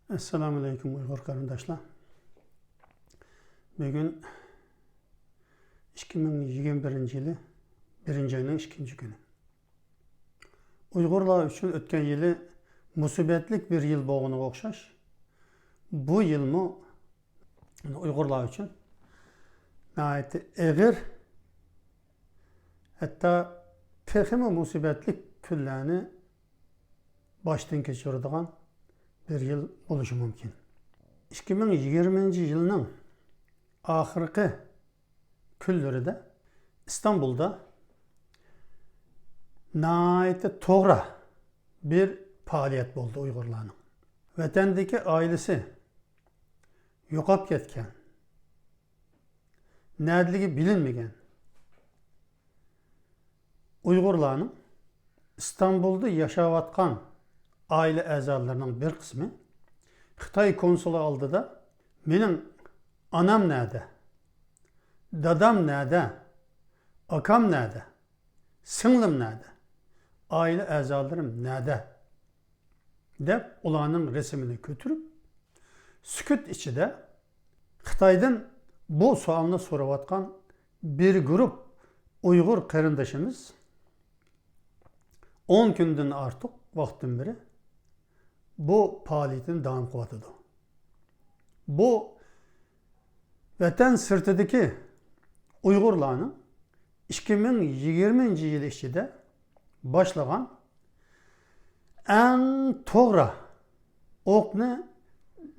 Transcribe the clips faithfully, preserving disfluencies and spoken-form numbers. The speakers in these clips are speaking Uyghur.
ئەسسالامۇئەلەيكۇم ئۇيغۇر قېرىنداشلار. بۈگۈن ئىككى مىڭ يىگىرمە بىرىنچى يىلى بىرىنچى ئاينىڭ ئىككىنچى كۈنى. ئۇيغۇرلار ئۈچۈن ئۆتكەن يىلى مۇسىبەتلىك بىر يىل بولغىنىغا ئوخشاش، بۇ يىلمۇ ئۇيغۇرلار ئۈچۈن ناھايىتى ئېغىر، ھەتتا تېخىمۇ مۇسىبەتلىك كۈنلەرنى باشتىن كەچۈرىدىغان بىر يىل بولۇشى مۇمكىن. ئىككى مىڭ يىگىرمىنچى يىلنىڭ ئاخىرقى كۈنلىرىدە ئىستانبۇلدا ناھايىتى توغرا بىر پائالىيەت بولدى ئۇيغۇرلارنىڭ. ۋەتەندىكى ئائىلىسى يوقاپ كەتكەن، نەدىلىكى بىلىنمىگەن ئۇيغۇرلارنىڭ ئىستانبۇلدا ياشاۋاتقان ئائىلە ئەزالىرىنىڭ بىر قىسمى خىتاي كونسۇلى ئالدىدا، «مېنىڭ ئانام نەدە؟ دادام نەدە؟ ئاكام نەدە؟ سىڭلىم نەدە؟ ئائىلە ئەزالىرىم نەدە؟» دەپ، ئۇلارنىڭ رەسىمىنى كۆتۈرۈپ، سۈكۈت ئىچىدە خىتايدىن بۇ سوئالنى سوراۋاتقان بىر گۇرۇپ ئۇيغۇر قېرىندىشىمىز ئون كۈندىن ئارتۇق ۋاقىتتىن بېرى بۇ پائالىيىتىنى داۋام قىلىۋاتىدۇ. بۇ ۋەتەن سىرتىدىكى ئۇيغۇرلارنىڭ ئىككى مىڭ يىگىرمىنچى يىل ئىچىدە باشلىغان ئەڭ توغرا ئوقنى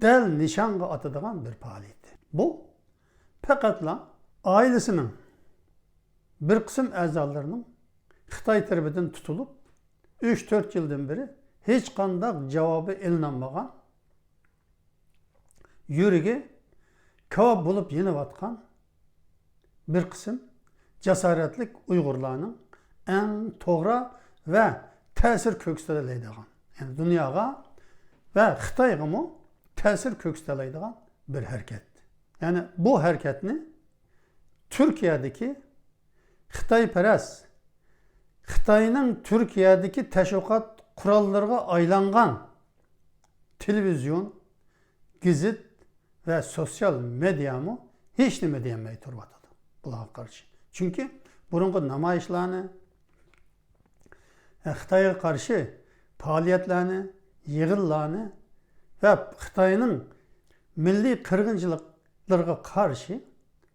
دەل نىشانغا ئاتىدىغان بىر پائالىيەت. بۇ پەقەتلا ئائىلىسىنىڭ بىر قىسىم ئەزالىرىنىڭ خىتاي تەرىپىدىن تۇتۇلۇپ، ئۈچ تۆت يىلدىن بېرى ھېچقانداق جاۋابى ئېلىنالمىغان، يۈرىكى كاۋاپ بولۇپ يېنىۋاتقان بىر قىسىم جاسارەتلىك ئۇيغۇرلارنىڭ ئەڭ توغرا ۋە تەسىر كۆرسىتەلەيدىغان، يەنى دۇنياغا ۋە خىتايغىمۇ تەسىر كۆرسىتەلەيدىغان بىر ھەرىكەت. يەنى بۇ ھەرىكەتنى تۈركىيەدىكى خىتايپەرەس، خىتاينىڭ تۈركىيەدىكى تەشۋىقات قوراللىرىغا ئايلانغان تېلېۋىزىيون، گېزىت ۋە سوتسىيال مېدىيامۇ ھېچنېمە دېيەلمەي تۇرۇۋاتىدۇ بۇلارغا قارشى. چۈنكى بۇرۇنقى نامايىشلارنى، خىتايغا قارشى پائالىيەتلەرنى، يىغىنلارنى ۋە خىتاينىڭ مىللىي قىرغىنچىلىقلىرىغا قارشى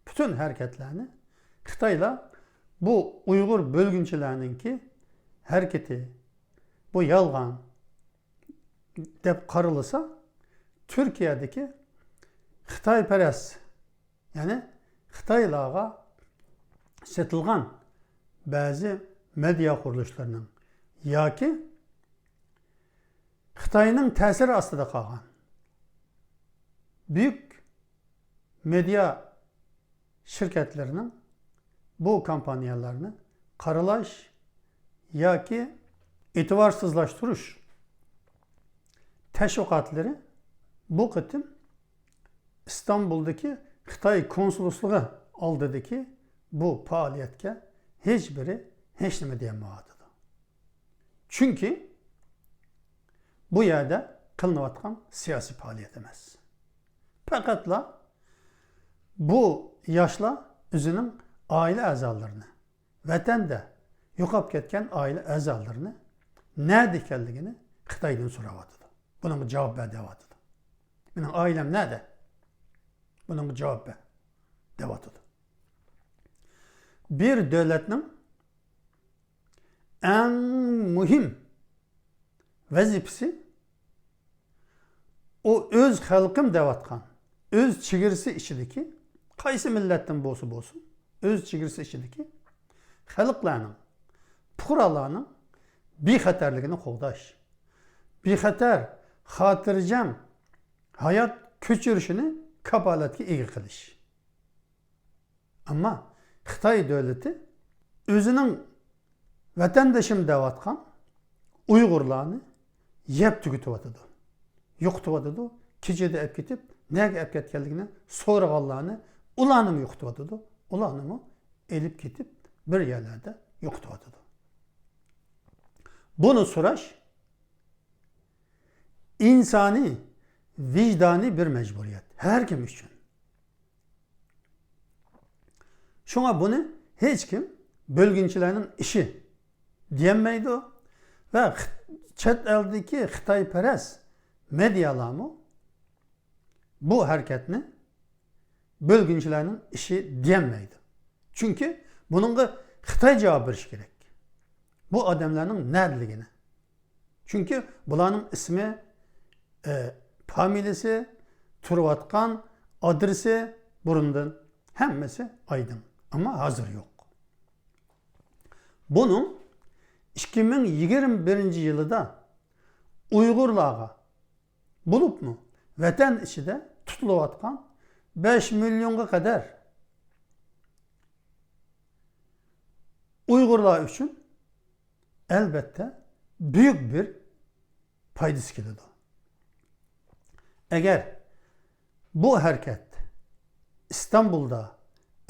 پۈتۈن ھەرىكەتلەرنى خىتايلار بۇ ئۇيغۇر بۆلگۈنچىلەرنىڭكى ھەرىكىتى، بۇ يالغان دەپ قارىلسا، تۈركىيەدىكى خىتايپەرەس، يەنى خىتايلارغا سېتىلغان بەزى مېدىيا قۇرۇلۇشلىرىنىڭ ياكى خىتاينىڭ تەسىرى ئاستىدا قالغان بۈيۈك مېدىيا شىركەتلىرىنىڭ بۇ كامپانىيەلەرنى قارىلاش ياكى ئېتىبارسىزلاشتۇرۇش تەشۋىقاتلىرى بۇ قېتىم ئىستانبۇلدىكى خىتاي كونسۇللۇقى ئالدىدىكى بۇ پائالىيەتكە ھېچبىرى ھېچنېمە دېيەلمەيۋاتىدۇ. چۈنكى بۇ يەردە قىلىنىۋاتقان سىياسىي پائالىيەت ئەمەس. پەقەتلا بۇ ياشلار ئۆزىنىڭ ئائىلە ئەزالىرىنى، ۋەتەندە يوقاپ كەتكەن ئائىلە ئەزالىرىنى نەدە ئىكەنلىكىنى خىتايدىن سوراۋاتىدۇ. بۇنىڭغا جاۋاب بەر دەۋاتىدۇ. مېنىڭ ئائىلەم نەدە؟ بۇنىڭغا جاۋاب بەر دەۋاتىدۇ. بىر دۆلەتنىڭ ئەڭ مۇھىم ۋەزىپىسى ئۇ ئۆز خەلقىم دەۋاتقان، ئۆز چېگرىسى ئىچىدىكى، قايسى مىللەتتىن بولسا بولسۇن، ئۆز چېگرىسى ئىچىدىكى خەلقلەرنىڭ، پۇقرالارنىڭ بىخەتەرلىكىنى قوغداش، بىخەتەر، خاتىرجەم ھايات كۆچۈرۈشىنى كاپالەتكە ئىگە قىلىش. ئەمما خىتاي دۆلىتى ئۆزىنىڭ ۋەتەندىشىم دەۋاتقان ئۇيغۇرلارنى يەپ تۈگىتىۋاتىدۇ، يوقىتىۋاتىدۇ. كېچىدە ئەپ كېتىپ، نەگە ئەپ كەتكەنلىكىنى سورىغانلارنى، ئۇلارنىمۇ يوقىتىۋاتىدۇ، ئۇلارنىمۇ ئېلىپ كېتىپ، بىر يەرلەردە يوقىتىۋاتىدۇ. بۇنى سوراش ئىنسانىي، ۋىجدانىي بىر مەجبۇرىيەت ھەر كىم ئۈچۈن. شۇڭا بۇنى ھېچكىم بۆلگۈنچىلەرنىڭ ئىشى دېيەلمەيدۇ ۋە خىت-، چەت ئەلدىكى خىتايپەرەس مېدىيالارمۇ بۇ ھەرىكەتنى بۆلگۈنچىلەرنىڭ ئىشى دېيەلمەيدۇ. چۈنكى بۇنىڭغا خىتاي جاۋاب بېرىشى كېرەك. بۇ ئادەملەرنىڭ نەدىلىكىنى. چۈنكى بۇلارنىڭ ئىسمى، ئە، فامىلىسى، تۇرۇۋاتقان ئادرېسى بۇرۇندىن ھەممىسى ئايدىڭ. ئەمما ھازىر يوق. بۇنىڭ ئىككى مىڭ يىگىرمە بىرىنچى يىلىدا ئۇيغۇرلارغا، بولۇپمۇ ۋەتەن ئىچىدە تۇتۇلۇۋاتقان بەش مىليونغا قەدەر ئۇيغۇرلار ئۈچۈن ئەلۋەتتە بۈيۈك بىر پايدىسى كېلىدۇ. ئەگەر بۇ ھەرىكەت ئىستانبۇلدا،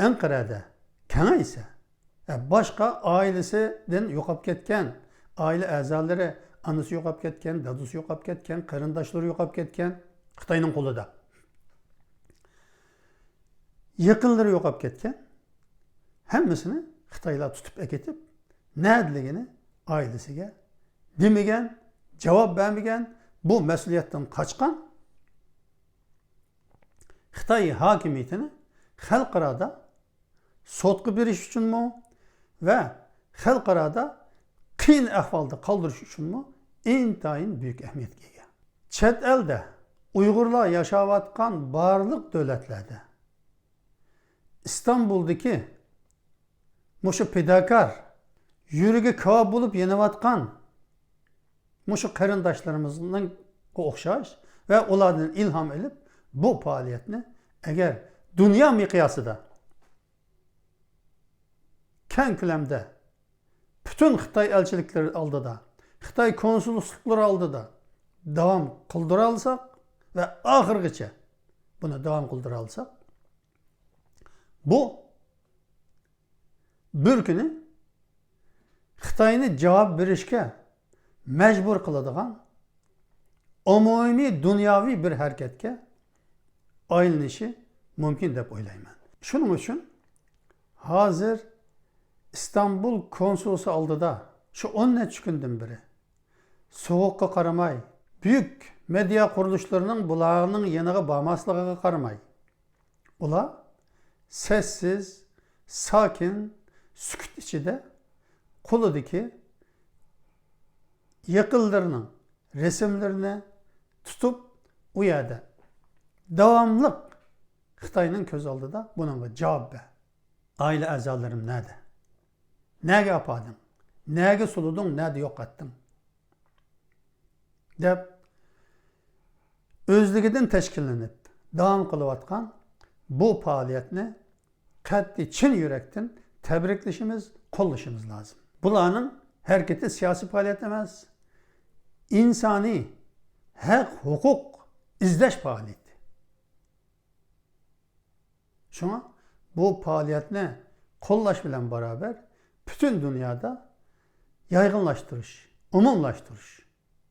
ئەنقەرەدە كېڭەيسە، ۋە باشقا ئائىلىسىدىن يوقاپ كەتكەن، ئائىلە ئەزالىرى، ئانىسى يوقاپ كەتكەن، دادىسى يوقاپ كەتكەن، قېرىنداشلىرى يوقاپ كەتكەن، خىتاينىڭ قولىدا. يېقىنلىرى يوقاپ كەتكەن، ھەممىسىنى خىتايلار تۇتۇپ ئەكېتىپ، نەدىلىكىنى ئائىلىسىگە دېمىگەن، جاۋاب بەرمىگەن، بۇ مەسئۇلىيەتتىن قاچقان خىتاي ھاكىمىيىتىنى خەلقئارادا سوتقا بېرىش ئۈچۈنمۇ ۋە خەلقئارادا قىيىن ئەھۋالدا قالدۇرۇش ئۈچۈنمۇ ئىنتايىن بۈيۈك ئەھمىيەتكە ئىگە. چەت ئەلدە ئۇيغۇرلار ياشاۋاتقان بارلىق دۆلەتلەردە ئىستانبۇلدىكى مۇشۇ پىداكار، يۈرىكى كاۋاپ بولۇپ يېنىۋاتقان مۇشۇ قېرىنداشلىرىمىزنىڭغا ئوخشاش ۋە ئۇلاردىن ئىلھام ئېلىپ، بۇ پائالىيەتنى ئەگەر دۇنيا مىقياسىدا كەڭ كۆلەمدە پۈتۈن خىتاي ئەلچىلىكلىرى ئالدىدا، خىتاي كونسۇللۇقلىرى ئالدىدا داۋام قىلدۇرالىساق ۋە ئاخىرغىچە بۇنى داۋام قىلدۇرالىساق، بۇ بىر كۈنى خىتاينى جاۋاب بېرىشكە مەجبۇر قىلىدىغان ئومۇمىي دۇنياۋى بىر ھەرىكەتكە ئايلىنىشى مۇمكىن دەپ ئويلايمەن. شۇنىڭ ئۈچۈن ھازىر ئىستانبۇل كونسۇلىسى ئالدىدا شۇ ئون نەچچە كۈندىن بېرى سوغۇققا قارىماي، بۈيۈك مېدىيا قۇرۇلۇشلىرىنىڭ بۇلارنىڭ يېنىغا بارماسلىقىغا قارىماي، ئۇلار سەسسىز، ساكىن، سۈكۈت ئىچىدە قولىدىكى يېقىنلىرىنىڭ رەسىملىرىنى تۇتۇپ، ئۇ يەردە داۋاملىق خىتاينىڭ كۆز ئالدىدا بۇنىڭغا جاۋاب بەر. ئائىلە ئەزالىرىم نەدە؟ نەگە ئاپاردىڭ؟ نەگە سولىدىڭ؟ نەدە يوقاتتىڭ؟ دەپ، ئۆزلۈكىدىن تەشكىللىنىپ داۋام قىلىۋاتقان بۇ پائالىيەتنى قەتئىي چىن يۈرەكتىن تەبرىكلىشىمىز، قوللىشىمىز لازىم. بۇلارنىڭ ھەرىكىتى سىياسىي پائالىيەت ئەمەس، ئىنسانىي ھەق، ھوقۇق ئىزدەش پائالىيىتى. شۇڭا بۇ پائالىيەتنى قوللاش بىلەن باراۋەر پۈتۈن دۇنيادا يايغىنلاشتۇرۇش، ئومۇملاشتۇرۇش،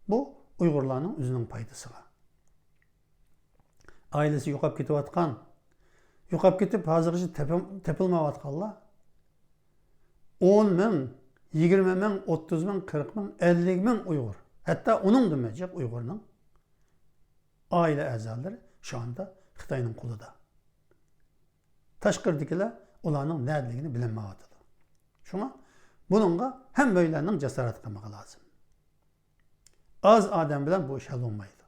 بۇ ئۇيغۇرلارنىڭ ئۆزىنىڭ پايدىسىغا. ئائىلىسى يوقاپ كېتىۋاتقان، يوقاپ كېتىپ ھازىرغىچە تېپىل-، تېپىلمايۋاتقانلار ئون مىڭ، يىگىرمە مىڭ، ئوتتۇز مىڭ، قىرىق مىڭ، ئەللىك مىڭ ئۇيغۇر، ھەتتا ئۇنىڭدىنمۇ جىق ئۇيغۇرنىڭ ئائىلە ئەزالىرى شۇ ئاندا خىتاينىڭ قولىدا. تاشقىرىدىكىلەر ئۇلارنىڭ نەدىلىكىنى بىلەلمەيۋاتىدۇ. شۇڭا بۇنىڭغا ھەممەيلەننىڭ جاسارەت قىلمىقى لازىم. ئاز ئادەم بىلەن بۇ ئىش ھەل بولمايدۇ.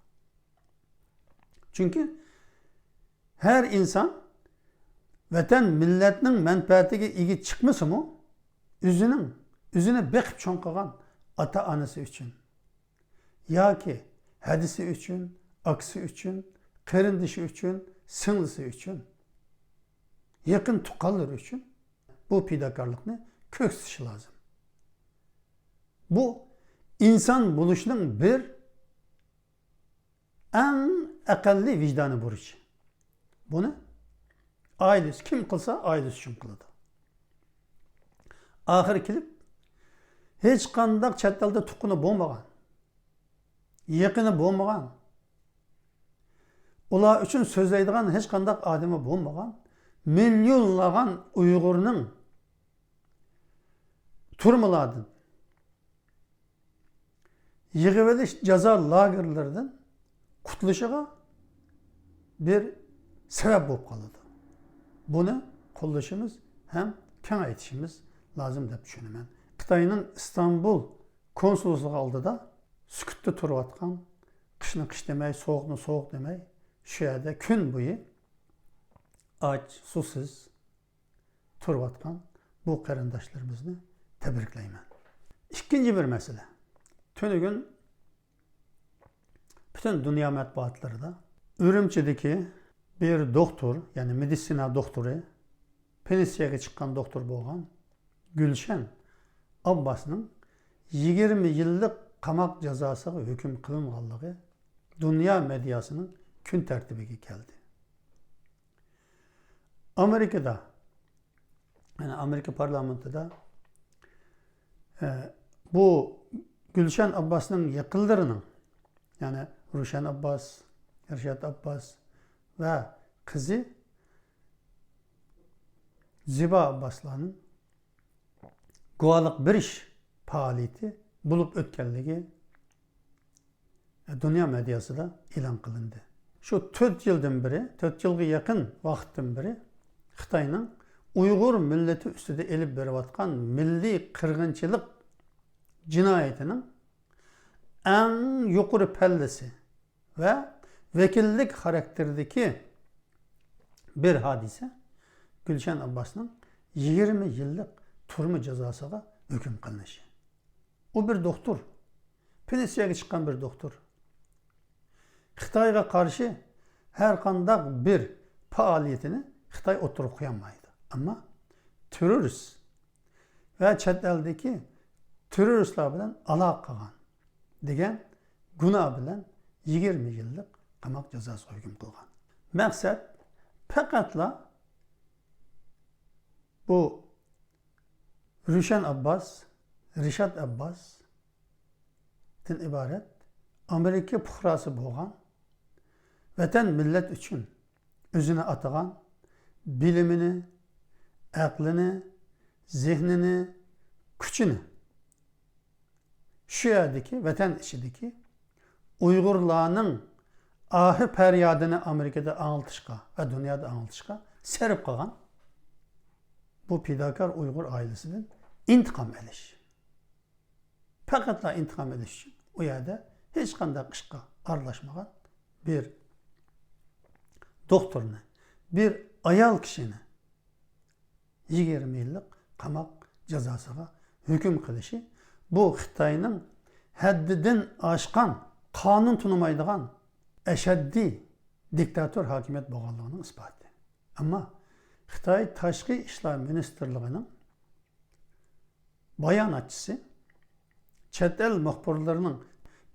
چۈنكى ھەر ئىنسان ۋەتەن، مىللەتنىڭ مەنپەئەتىگە ئىگە چىقمىسىمۇ، ئۆزىنىڭ، ئۆزىنى بېقىپ چوڭ قىلغان ئاتا-ئانىسى ئۈچۈن، ياكى ھەدىسى ئۈچۈن، ئاكىسى ئۈچۈن، قېرىندىشى ئۈچۈن، سىڭلىسى ئۈچۈن، يېقىن تۇغقانلىرى ئۈچۈن بۇ پىداكارلىقنى كۆرسىتىشى لازىم. بۇ ئىنسان بولۇشنىڭ بىر ئەڭ ئەقەللىي ۋىجدانىي بۇرچى. بۇنى ئائىلىسى، كىم قىلسا ئائىلىسى ئۈچۈن قىلىدۇ. ئاخىرى كېلىپ، ھېچقانداق چەت ئەلدە تۇغقىنى بولمىغان، يېقىنى بولمىغان، ئۇلار ئۈچۈن سۆزلەيدىغان ھېچقانداق ئادىمى بولمىغان، مىليونلىغان ئۇيغۇرنىڭ تۈرمىلاردىن، يىغىۋېلىش جازا لاگېرلىرىدىن قۇتۇلۇشىغا بىر سەۋەب بولۇپ قالىدۇ. بۇنى قوللىشىمىز ھەم كېڭەيتىشىمىز لازىم دەپ چۈشىنىمەن. خىتاينىڭ ئىستانبۇل كونسۇللۇقى ئالدىدا سۈكۈتتە تۇرۇۋاتقان، قىشنى قىش دېمەي، سوغۇقنى سوغۇق دېمەي، شۇ يەردە كۈن بويى ئاچ، سۇسىز تۇرۇۋاتقان بۇ قېرىنداشلىرىمىزنى تەبرىكلەيمەن. ئىككىنچى بىر مەسىلە. تۈنۈگۈن پۈتۈن دۇنيا مەتبۇئاتلىرىدا ئۈرۈمچىدىكى بىر دوختۇر، يەنى مېدىتسىنا دوختۇرى، پېنسىيەگە چىققان دوختۇر بولغان گۈلشەن ئابباسنىڭ يىگىرمە يىللىق قاماق جازاسىغا ھۆكۈم قىلىنغانلىقى دۇنيا مېدىياسىنىڭ كۈن تەرتىپىگە كەلدى. ئامېرىكىدا، يەنى ئامېرىكا پارلامېنتىدا، ئە، بۇ گۈلشەن ئابباسنىڭ يېقىنلىرىنىڭ، يەنى روشەن ئابباس، ئىرشاد ئابباس ۋە قىزى زىبا ئابباسلارنىڭ گۇۋاھلىق بېرىش پائالىيىتى بولۇپ ئۆتكەنلىكى دۇنيا مېدىياسىدا ئېلان قىلىندى. شۇ تۆت يىلدىن بېرى، تۆت يىلغا يېقىن ۋاقىتتىن بېرى خىتاينىڭ ئۇيغۇر مىللىتى ئۈستىدە ئېلىپ بېرىۋاتقان مىللىي قىرغىنچىلىق جىنايىتىنىڭ ئەڭ يۇقىرى پەللىسى ۋە ۋەكىللىك خاراكتېرىدىكى بىر ھادىسە گۈلشەن ئابباسنىڭ يىگىرمە يىللىق تۈرمە جازاسىغا ھۆكۈم قىلىنىشى. ئۇ بىر دوختۇر. پېنسىيەگە چىققان بىر دوختۇر. خىتايغا قارشى ھەر قانداق بىر پائالىيىتىنى خىتاي ئوتتۇرىغا قويالمايدۇ. ئەمما تېررورىست ۋە چەت ئەلدىكى تېررورىستلار بىلەن ئالاقە قىلغان دېگەن گۇناھ بىلەن يىگىرمە يىللىق قاماق جازاسىغا ھۆكۈم قىلغان. مەقسەت پەقەتلا بۇ روشەن ئابباس، رىشات ئابباستىن ئىبارەت ئامېرىكا پۇقراسى بولغان، ۋەتەن، مىللەت ئۈچۈن ئۆزىنى ئاتىغان، بىلىمىنى، ئەقلىنى، زېھنىنى، كۈچىنى شۇ يەردىكى، ۋەتەن ئىچىدىكى ئۇيغۇرلارنىڭ ئاھى پەريادىنى ئامېرىكىدا ئاڭلىتىشقا ۋە دۇنيادا ئاڭلىتىشقا سەرپ قىلغان بۇ پىداكار ئۇيغۇر ئائىلىسىدىن ئىنتىقام ئېلىش. پەقەتلا ئىنتىقام ئېلىش ئۈچۈن ئۇ يەردە ھېچقانداق ئىشقا ئارىلاشمىغان بىر دوختۇرنى، بىر ئايال كىشىنى يىگىرمە يىللىق قاماق جازاسىغا ھۆكۈم قىلىشى، بۇ خىتاينىڭ ھەددىدىن ئاشقان، قانۇن تونۇمايدىغان ئەشەددىي دىكتاتور ھاكىمىيەت بولغانلىقىنىڭ ئىسپاتى. ئەمما خىتاي تاشقى ئىشلار مىنىستىرلىقىنىڭ باياناتچىسى چەت ئەل مۇخبىرلىرىنىڭ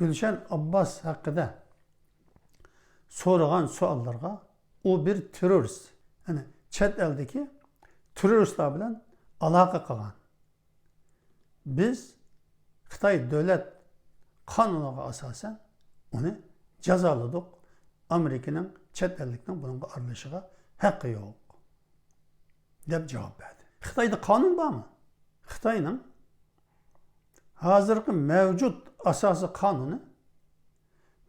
گۈلشەن ئابباس ھەققىدە سورىغان سوئاللىرىغا، ئۇ بىر تېررورىست، يەنى چەت ئەلدىكى تېررورىستلار بىلەن ئالاقە قىلغان. بىز خىتاي دۆلەت قانۇنىغا ئاساسەن ئۇنى جازالىدۇق. ئامېرىكىنىڭ، چەت ئەللىكنىڭ بۇنىڭغا ئارىلىشىشىغا ھەققى يوق، دەپ جاۋاب بەردى. خىتايدا قانۇن بارمۇ؟ خىتاينىڭ ھازىرقى مەۋجۇت ئاساسىي قانۇنى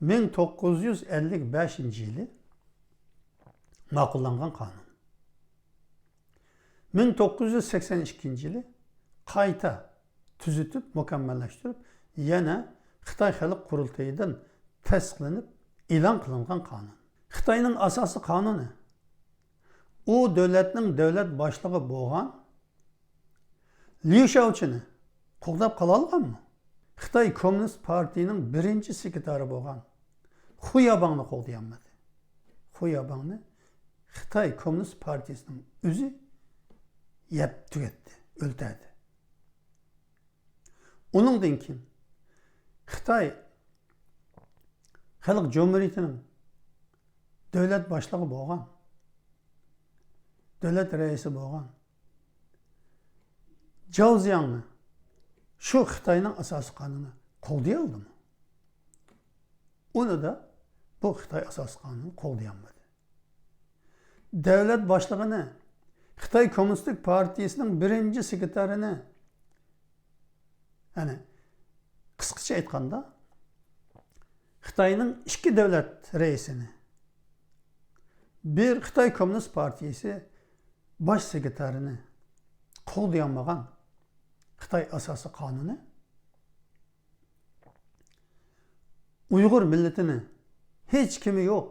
مىڭ توققۇز يۈز ئەللىك بەشىنچى يىلى ماقۇللانغان قانۇن. مىڭ توققۇز يۈز سەكسەن ئىككىنچى يىلى قايتا تۈزىتىپ، مۇكەممەللەشتۈرۈپ، يەنە خىتاي خەلق قۇرۇلتىيىدىن تەستىقلىنىپ ئېلان قىلىنغان قانۇن. خىتاينىڭ ئاساسىي قانۇنى ئۇ دۆلەتنىڭ دۆلەت باشلىقى بولغان ليۇ شياۋچىنى قوغداپ قالالىغانمۇ؟ خىتاي كوممۇنىست پارتىيىنىڭ بىرىنچى سېكرېتارى بولغان خۇياباڭنى قوغدىيالمىدى. خۇياباڭنى خىتاي كوممۇنىست پارتىيىسىنىڭ ئۆزى يەپ تۈگەتتى، ئۆلتۈردى. ئۇنىڭدىن كېيىن خىتاي خەلق جۇمھۇرىيىتىنىڭ دۆلەت باشلىقى بولغان، دۆلەت رەئىسى بولغان جاۋ زياڭنى شۇ خىتاينىڭ ئاساسىي قانۇنى قوغدىيالدىمۇ؟ ئۇنى دا بۇ خىتاي ئاساسىي قانۇنىنى قوغدىيالمىدى. دۆلەت باشلىقىنى، خىتاي كوممۇنىستىك پارتىيىسىنىڭ بىرىنچى سېكرېتارىنى، يەنى قىسقىچە ئېيتقاندا، خىتاينىڭ ئىككى دۆلەت رەئىسىنى، بىر خىتاي كوممۇنىست پارتىيىسى باش سېكرېتارىنى قوغدىيالمىغان خىتاي ئاساسىي قانۇنى ئۇيغۇر مىللىتىنى، ھېچ كىمى يوق،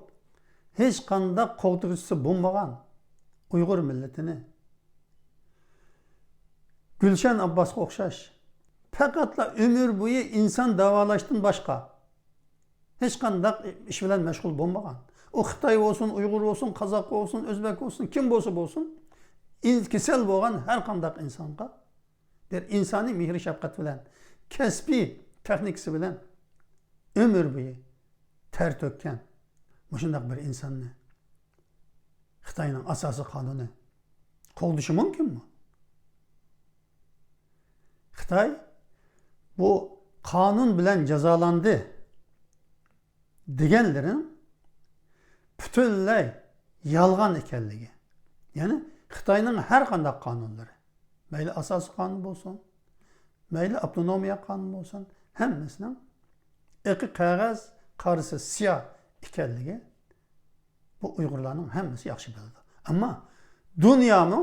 ھېچقانداق قوغدىغۇچىسى بولمىغان ئۇيغۇر مىللىتىنى، گۈلشەن ئابباسقا ئوخشاش، پەقەتلا ئۆمۈر بويى ئىنسان داۋالاشتىن باشقا ھېچقانداق ئىش بىلەن مەشغۇل بولمىغان، ئۇ خىتاي بولسۇن، ئۇيغۇر بولسۇن، قازاق بولسۇن، ئۆزبەك بولسۇن، كىم بولسا بولسۇن، ئىن-، كېسەل بولغان ھەر قانداق ئىنسانغا بىر ئىنسانىي مېھرى شەپقەت بىلەن، كەسپىي تېخنىكىسى بىلەن ئۆمۈر بويى تەر تۆككەن مۇشۇنداق بىر ئىنساننى خىتاينىڭ ئاساسىي قانۇنى قوغدىشى مۇمكىنمۇ؟ خىتاي بۇ قانۇن بىلەن جازالاندى دېگەنلىرىنىڭ پۈتۈنلەي يالغان ئىكەنلىكى، يەنى خىتاينىڭ ھەر قانداق قانۇنلىرى، مەيلى ئاساسىي قانۇن بولسۇن، مەيلى ئاپتونومىيە قانۇنى بولسۇن، ھەممىسىنىڭ ئېقى قەغەز، قارىسى سىياھ ئىكەنلىكى بۇ ئۇيغۇرلارنىڭ ھەممىسى ياخشى بىلىدۇ. ئەمما دۇنيامۇ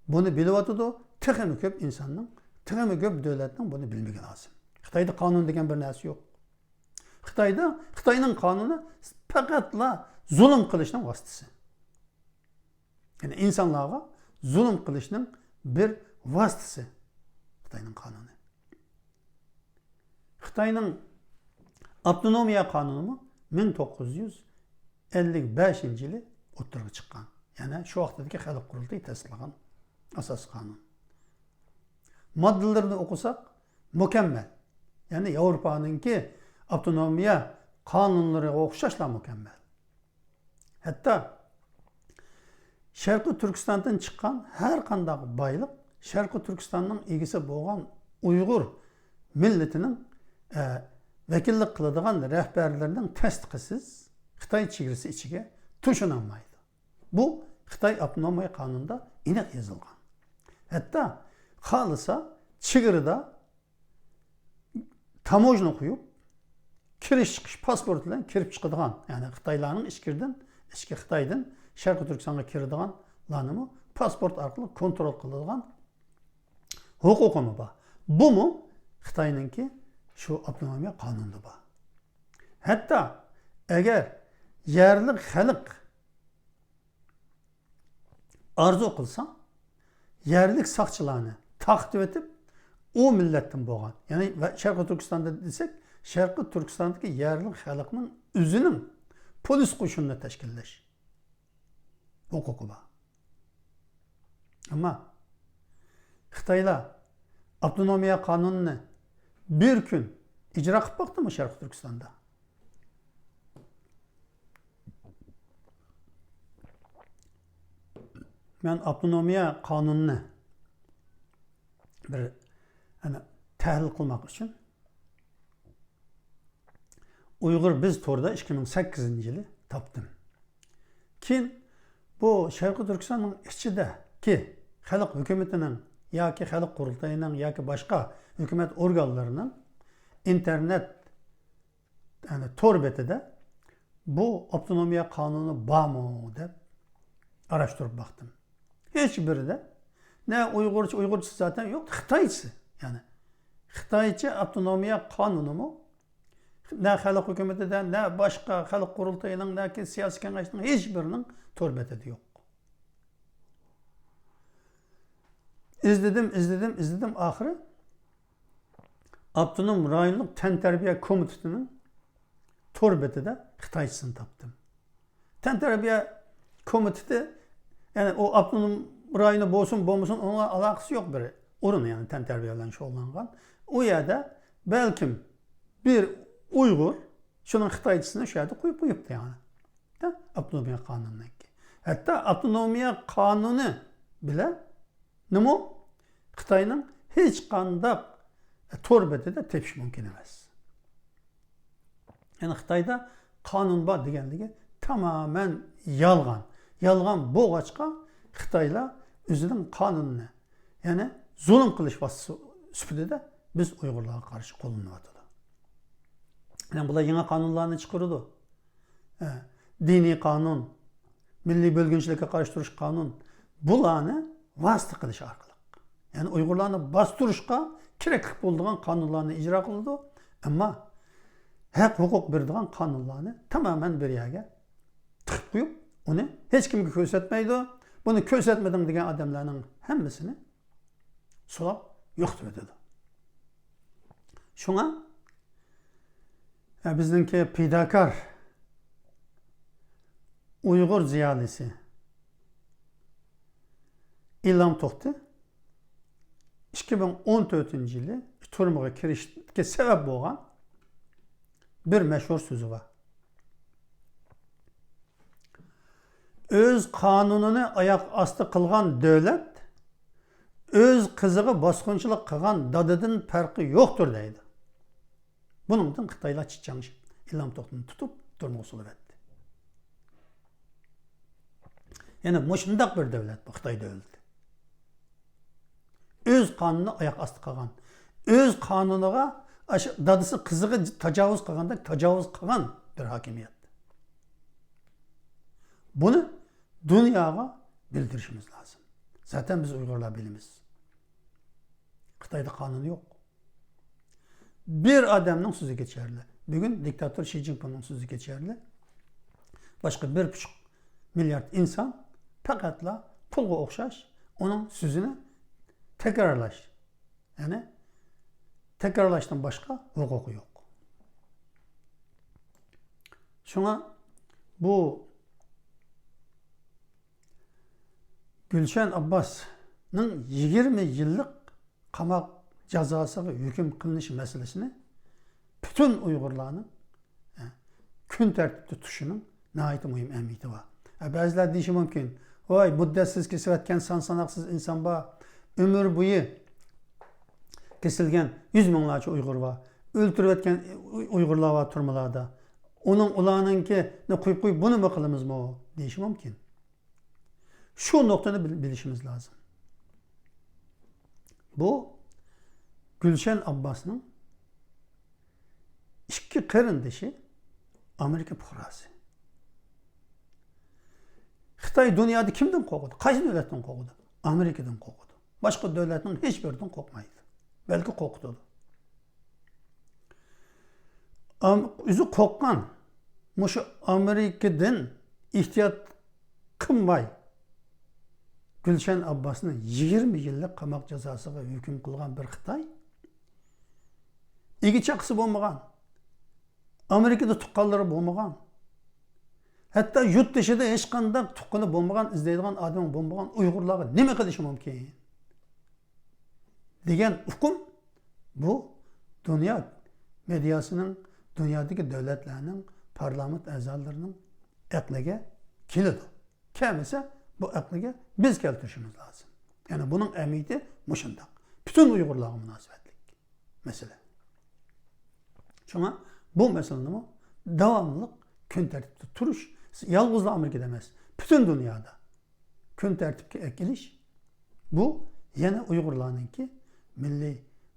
بۇنى بىلىۋاتىدۇ، تېخىمۇ كۆپ ئىنساننىڭ، تېخىمۇ كۆپ دۆلەتنىڭ بۇنى بىلمىكى لازىم. خىتايدا قانۇن دېگەن بىر نەرسە يوق. خىتايدا، خىتاينىڭ قانۇنى پەقەتلا زۇلۇم قىلىشنىڭ ۋاسىتىسى. يەنى ئىنسانلارغا زۇلۇم قىلىشنىڭ بىر ۋاسىتىسى خىتاينىڭ قانۇنى. خىتاينىڭ ئاپتونومىيە قانۇنىمۇ مىڭ توققۇز يۈز ئەللىك بەشىنچى يىلى ئوتتۇرىغا چىققان. يەنى شۇ ۋاقىتتىكى خەلق قۇرۇلتىيى تەستىقلىغان ئاساسىي قانۇن. ماددىلىرىنى ئوقۇساق، مۇكەممەل. يەنى ياۋروپانىڭكى ئاپتونومىيە قانۇنلىرىغا ئوخشاشلا مۇكەممەل. ھەتتا شەرقىي تۈركىستاندىن چىققان ھەر قانداق بايلىق شەرقىي تۈركىستاننىڭ ئىگىسى بولغان ئۇيغۇر مىللىتىنىڭ، ئە، ۋەكىللىك قىلىدىغان رەھبەرلىرىنىڭ تەستىقىسىز خىتاي چېگرىسى ئىچىگە توشۇنالمايدۇ. بۇ خىتاي ئاپتونومىيە قانۇنىدا ئېنىق يېزىلغان. ھەتتا خالىسا چېگرىدا تاموژنا قويۇپ، كىرىش چىقىش پاسپورت بىلەن كىرىپ چىقىدىغان، يەنى خىتايلارنىڭ ئىچكىرىدىن، ئىچكى خىتايدىن شەرقىي تۈركىستانغا كىرىدىغانلارنىمۇ پاسپورت ئارقىلىق كونترول قىلىدىغان ھوقۇقىمۇ بار. بۇمۇ خىتاينىڭكى شۇ ئاپتونومىيە قانۇنىدا بار. ھەتتا ئەگەر يەرلىك خەلق ئارزۇ قىلسا، يەرلىك ساقچىلارنى تارقىتىۋېتىپ، ئۇ مىللەتتىن بولغان، يەنى ۋە شەرقىي تۈركىستاندا دېسەك، شەرقىي تۈركىستاندىكى يەرلىك خەلقنىڭ ئۆزىنىڭ پولىس قوشۇنىنى تەشكىللەش ھوقۇقى بار. ئەمما خىتايلار ئاپتونومىيە قانۇنىنى بىر كۈن ئىجرا قىلىپ باقتىمۇ شەرقىي تۈركىستاندا؟ مەن ئاپتونومىيە قانۇنىنى بىر، ئەنە، تەھلىل قىلماق ئۈچۈن ئۇيغۇر بىز توردا ئىككى مىڭ سەككىزىنچى يىلى تاپتىم. كېيىن بۇ شەرقىي تۈركىستاننىڭ ئىچىدىكى خەلق ھۆكۈمىتىنىڭ ياكى خەلق قۇرۇلتىيىنىڭ ياكى باشقا ھۆكۈمەت ئورگانلىرىنىڭ ئىنتېرنېت، يەنى تور بېتىدە بۇ ئاپتونومىيە قانۇنى بارمۇ دەپ ئاراشتۇرۇپ باقتىم. ھېچ بىرىدە نە ئۇيغۇرچە، ئۇيغۇرچىسى زاتەن يوق، خىتايچىسى. يەنى خىتايچە ئاپتونومىيە قانۇنىمۇ نە خەلق ھۆكۈمىتىدە، نە باشقا خەلق قۇرۇلتىيىنىڭ، نەكى سىياسىي كېڭەشنىڭ ھېچ بىرىنىڭ تور بېتىدە يوق. ئىزدىدىم، ئىزدىدىم، ئىزدىدىم، ئاخىرى ئاپتونوم رايونلۇق تەنتەربىيە كومىتېتىنىڭ تور بېتىدە خىتايچىسىنى تاپتىم. تەنتەربىيە كومىتېتى، يەنى ئۇ ئاپتونوم رايونى بولسۇن، بولمىسۇن، ئۇنىڭ ئالاقىسى يوق بىر ئورۇن، يەنى تەنتەربىيە بىلەن شۇغۇللانغان. ئۇ يەردە بەلكىم بىر ئۇيغۇر شۇنىڭ خىتايچىسىنى شۇ يەردە قويۇپ قويۇپتۇ، يەنى. ھە؟ ئاپتونومىيە قانۇنىنىڭكى. ھەتتا ئاپتونومىيە قانۇنى بىلەن نېمە؟ خىتاينىڭ ھېچقانداق تور بېتىدە تېپىش مۇمكىن ئەمەس. يەنى خىتايدا قانۇن بار دېگەنلىكى تامامەن يالغان. يالغان بولغاچقا، خىتايلار ئۆزىنىڭ قانۇنىنى، يەنى زۇلۇم قىلىش ۋاسىتىسى سۈپىتىدە بىز ئۇيغۇرلارغا قارشى قوللىنىۋاتىدۇ. يەنى بۇلار يېڭى قانۇنلارنى چىقىرىدۇ. ئە، دىنىي قانۇن، مىللىي بۆلگۈنچىلىككە قارشى تۇرۇش قانۇن، بۇلارنى ۋاسىتە قىلىش ئارقىلىق، يەنى ئۇيغۇرلارنى باستۇرۇشقا كېرەكلىك بولىدىغان قانۇنلارنى ئىجرا قىلىدۇ. ئەمما ھەق ھوقۇق بېرىدىغان قانۇنلارنى تامامەن بىر يەرگە تىقىپ قويۇپ، ئۇنى ھېچ كىمگە كۆرسەتمەيدۇ. بۇنى كۆرسەتمىدىڭ دېگەن ئادەملەرنىڭ ھەممىسىنى سولاپ يوقىتىۋېتىدۇ. شۇڭا، ھە، بىزنىڭكى پىداكار ئۇيغۇر زىيالىيسى ئىلھام توختى ئىككى مىڭ ئون تۆتىنچى يىلى تۈرمىگە كىرىشكە سەۋەب بولغان بىر مەشھۇر سۆزى بار. ئۆز قانۇنىنى ئاياق ئاستى قىلغان دۆلەت ئۆز قىزىغا باسقۇنچىلىق قىلغان دادىدىن پەرقى يوقتۇر دەيدۇ. بۇنىڭدىن خىتايلار چىچاڭشىپ، ئىلھام توختىنى تۇتۇپ تۈرمىگە سولىۋەتتى. يەنى مۇشۇنداق بىر دۆلەت بۇ خىتاي دۆلىتى. ئۆز قانۇنىنى ئاياق ئاستى قىلغان، ئۆز قانۇنىغا، ئاشۇ دادىسى قىزىغا تاجاۋۇز قىلغاندەك تاجاۋۇز قىلغان بىر ھاكىمىيەت. بۇنى دۇنياغا بىلدۈرۈشىمىز لازىم. زاتەن بىز ئۇيغۇرلار بىلىمىز. خىتايدا قانۇن يوق. بىر ئادەمنىڭ سۆزى كېچەرلىك. بۈگۈن دىكتاتور شى جىنپىڭنىڭ سۆزى كېچەرلىك. باشقا بىر پۇچۇق مىليارد ئىنسان پەقەتلا قۇلغا ئوخشاش ئۇنىڭ سۆزىنى تەكرارلاش، يەنى تەكرارلاشتىن باشقا ھوقۇقى يوق. شۇڭا بۇ گۈلشەن ئابباسنىڭ يىگىرمە يىللىق قاماق جازاسىغا ھۆكۈم قىلىنىش مەسىلىسىنى پۈتۈن ئۇيغۇرلارنىڭ، ئە، كۈن تەرتىپتە تۇتۇشىنىڭ ناھايىتى مۇھىم ئەھمىيىتى بار. ئە، بەزىلەر دېيىشى مۇمكىن، ۋاي، مۇددەتسىز كېسىۋەتكەن سان ساناقسىز ئىنسان بار، ئۆمۈر بويى كېسىلگەن يۈز مىڭلارچە ئۇيغۇر بار، ئۆلتۈرۈۋەتكەن ئۇيغۇرلار بار تۈرمىلاردا. ئۇنىڭ، ئۇلارنىڭكىنى قويۇپ قويۇپ، بۇنىمۇ قىلىمىزمۇ دېيىشى مۇمكىن. شۇ نۇقتىنى بىل-، بىلىشىمىز لازىم. بۇ گۈلشەن ئابباسنىڭ ئىككى قېرىندىشى ئامېرىكا پۇقراسى. خىتاي دۇنيادا كىمدىن قورقىدۇ؟ قايسى دۆلەتتىن قورقىدۇ؟ ئامېرىكىدىن قورقىدۇ. باشقا دۆلەتنىڭ ھېچ بىرىدىن قورقمايدۇ. بەلكى قورقۇتىدۇ. ئام-، ئۆزى قورققان، مۇشۇ ئامېرىكىدىن ئېھتىيات قىلماي، گۈلشەن ئابباسنى يىگىرمە يىللىق قاماق جازاسىغا ھۆكۈم قىلغان بىر خىتاي، ئىگە چاقىسى بولمىغان، ئامېرىكىدا تۇغقانلىرى بولمىغان، ھەتتا يۇرت تېشىدا ھېچقانداق تۇغقىنى بولمىغان، ئىزدەيدىغان ئادىمى بولمىغان ئۇيغۇرلارغا نېمە قىلىشى مۇمكىن؟ دېگەن ئۇقۇم بۇ دۇنيا مېدىياسىنىڭ، دۇنيادىكى دۆلەتلەرنىڭ پارلامېنت ئەزالىرىنىڭ ئەقلىگە كېلىدۇ. كەلمىسە، بۇ ئەقلىگە بىز كەلتۈرۈشىمىز لازىم. يەنى بۇنىڭ ئەھمىيىتى مۇشۇنداق. پۈتۈن ئۇيغۇرلارغا مۇناسىۋەتلىك مەسىلە. شۇڭا بۇ مەسىلىنىمۇ داۋاملىق كۈن تەرتىپتە تۇرۇش، يالغۇزلا ئامېرىكىدا ئەمەس، پۈتۈن دۇنيادا كۈن تەرتىپكە ئەكېلىش، بۇ يەنە ئۇيغۇرلارنىڭكى مىللىي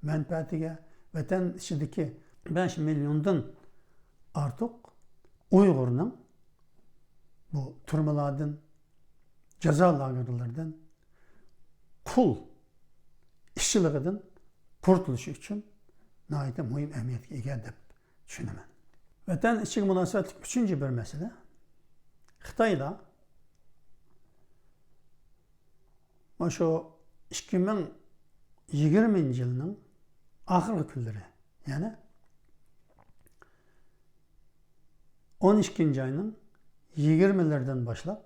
مەنپەئەتىگە، ۋەتەن ئىچىدىكى بەش مىليوندىن ئارتۇق ئۇيغۇرنىڭ بۇ تۈرمىلاردىن، جازا لاگېرلىرىدىن، قۇل ئىشچىلىقىدىن قۇرتۇلۇشى ئۈچۈن ناھايىتى مۇھىم ئەھمىيەتكە ئىگە دەپ چۈشىنىمەن. ۋەتەن ئىچىگە مۇناسىۋەتلىك ئۈچىنچى بىر مەسىلە، خىتايلار مانا شۇ ئىككى مىڭ يىگىرمىنچى يىلنىڭ ئاخىرقى كۈنلىرى، يەنى ئون ئىككىنچى ئاينىڭ يىگىرمىلىرىدىن باشلاپ،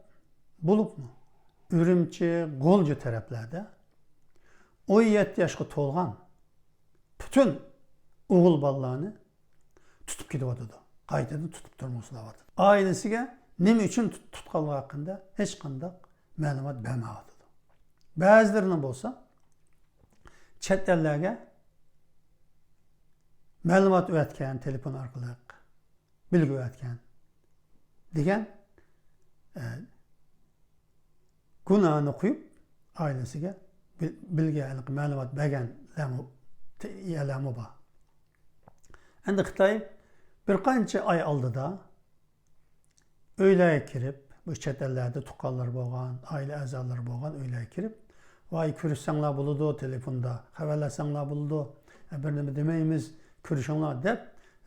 بولۇپمۇ ئۈرۈمچى، غۇلجا تەرەپلەردە ئون يەتتە ياشقا تولغان پۈتۈن ئوغۇل بالىلارنى تۇتۇپ كېتىۋاتىدۇ. قايتىدىن تۇتۇپ تۈرمىگە سولاۋاتىدۇ. ئائىلىسىگە نېمە ئۈچۈن تۇت-، تۇتقانلىقى ھەققىدە ھېچقانداق مەلۇمات بەرمەيۋاتىدۇ. بەزىلىرىنى بولسا چەت ئەللەرگە مەلۇمات ئەۋەتكەن، تېلېفون ئارقىلىق بىلگۈ ئەتكەن. دېگەن، ئە، گۇناھنى قويۇپ، ئائىلىسىگە بىل-، بىلگە ھېلىقى مەلۇمات بەرگەنلەرمۇ، يەرلەرمۇ بار. ئەمدى خىتاي بىر قانچە ئاي ئالدىدا ئۆيلەرگە كىرىپ، بۇ چەت ئەللەردە تۇغقانلىرى بولغان، ئائىلە ئەزالىرى بولغان ئۆيلەرگە كىرىپ، ۋاي، كۆرۈشسەڭلار بولىدۇ، تېلېفوندا خەۋەرلەشسەڭلار بولىدۇ، بىر نېمە دېمەيمىز، كۆرۈشۈڭلار دەپ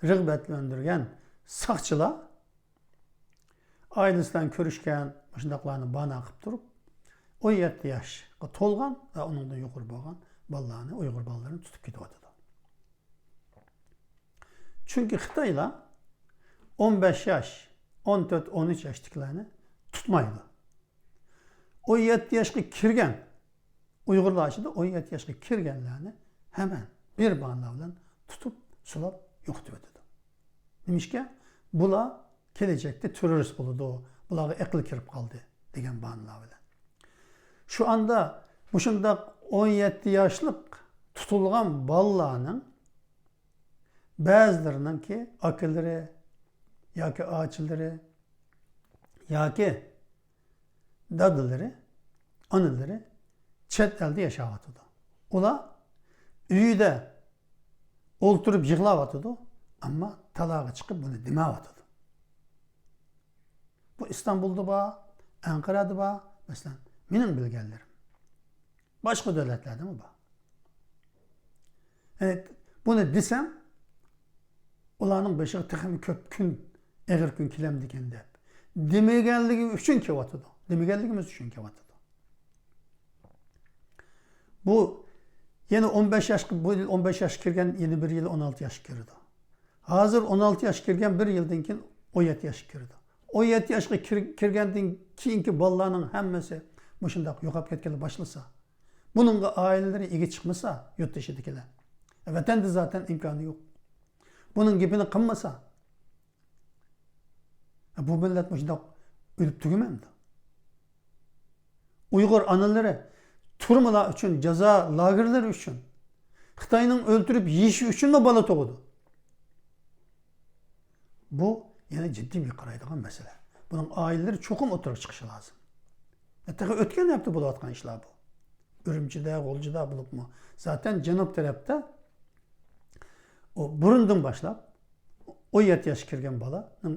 رىغبەتلەندۈرگەن ساقچىلار ئائىلىسى بىلەن كۆرۈشكەن، مۇشۇنداقلارنى بانا قىلىپ تۇرۇپ، ئون يەتتە ياشقا تولغان ۋە ئۇنىڭدىن يۇقىرى بولغان بالىلارنى، ئۇيغۇر بالىلىرىنى تۇتۇپ كېتىۋاتىدۇ. چۈنكى خىتايلار ئون بەش ياش، ئون تۆت، ئون ئۈچ ياشتىكىلەرنى تۇتمايدۇ. ئون يەتتە ياشقا كىرگەن، ئۇيغۇرلار ئىچىدە ئون يەتتە ياشقا كىرگەنلەرنى ھەممە بىر بانا بىلەن تۇتۇپ، سولاپ يوقىتىۋېتىدۇ. نېمىشقا؟ بۇلار كېلەچەكتە تېررورىست بولىدۇ، بۇلارغا ئەقىل كىرىپ قالدى دېگەن باھانىلەر بىلەن. شۇ ئاندا مۇشۇنداق ئون يەتتە ياشلىق تۇتۇلغان بالىلارنىڭ بەزىلىرىنىڭكى ئاكىلىرى ياكى ئاچىلىرى ياكى دادىلىرى، ئانىلىرى چەت ئەلدە ياشاۋاتىدۇ. ئۇلار ئۆيىدە ئولتۇرۇپ يىغلاۋاتىدۇ، ئەمما تالاغا چىقىپ بۇنى دېمەۋاتىدۇ. بۇ ئىستانبۇلدا بار، ئەنقەرەدە بار، مەسىلەن، مېنىڭ بىلگەنلىرىم. باشقا دۆلەتلەردىمۇ بار. يەنى بۇنى دېسەم، ئۇلارنىڭ بېشىغا تېخىمۇ كۆپ كۈن، ئېغىر كۈن كېلەمدىكىن دەپ. دېمىگەنلىكى ئۈچۈن كېلىۋاتىدۇ. دېمىگەنلىكىمىز ئۈچۈن كېلىۋاتىدۇ. بۇ يەنە ئون بەش ياشقا، بۇ يىل ئون بەش ياشقا كىرگەن، يەنە بىر يىل ئون ئالتە ياشقا كىرىدۇ. ھازىر ئون ئالتە ياشقا كىرگەن، بىر يىلدىن كېيىن ئون يەتتە ياشقا كىرىدۇ. ئون يەتتە ياشقا كىر-، كىرگەندىن كېيىنكى بالىلارنىڭ ھەممىسى مۇشۇنداق يوقاپ كەتكىلى باشلىسا، بۇنىڭغا ئائىلىلىرى ئىگە چىقمىسا، يۇرت تېشىدىكىلەر، ۋەتەندە زاتەن ئىمكانى يوق. بۇنىڭ گېپىنى قىلمىسا، بۇ مىللەت مۇشۇنداق ئۆلۈپ تۈگىمەمدۇ؟ ئۇيغۇر ئانىلىرى تۈرمىلەر ئۈچۈن، جازا لاگېرلىرى ئۈچۈن، خىتاينىڭ ئۆلتۈرۈپ يېيىشى ئۈچۈنمۇ بالا تۇغىدۇ. بۇ يەنە جىددىي بىر قارايدىغان مەسىلە. بۇنىڭ ئائىلىلىرى چوقۇم ئوتتۇرىغا چىقىشى لازىم. تېخى ئۆتكەن ھەپتە بولۇۋاتقان ئىشلار بۇ. ئۈرۈمچىدە، غۇلجىدا بولۇپمۇ. زاتەن جەنۇب تەرەپتە ئۇ بۇرۇندىن باشلاپ ئون يەتتە ياشقا كىرگەن بالىنىڭ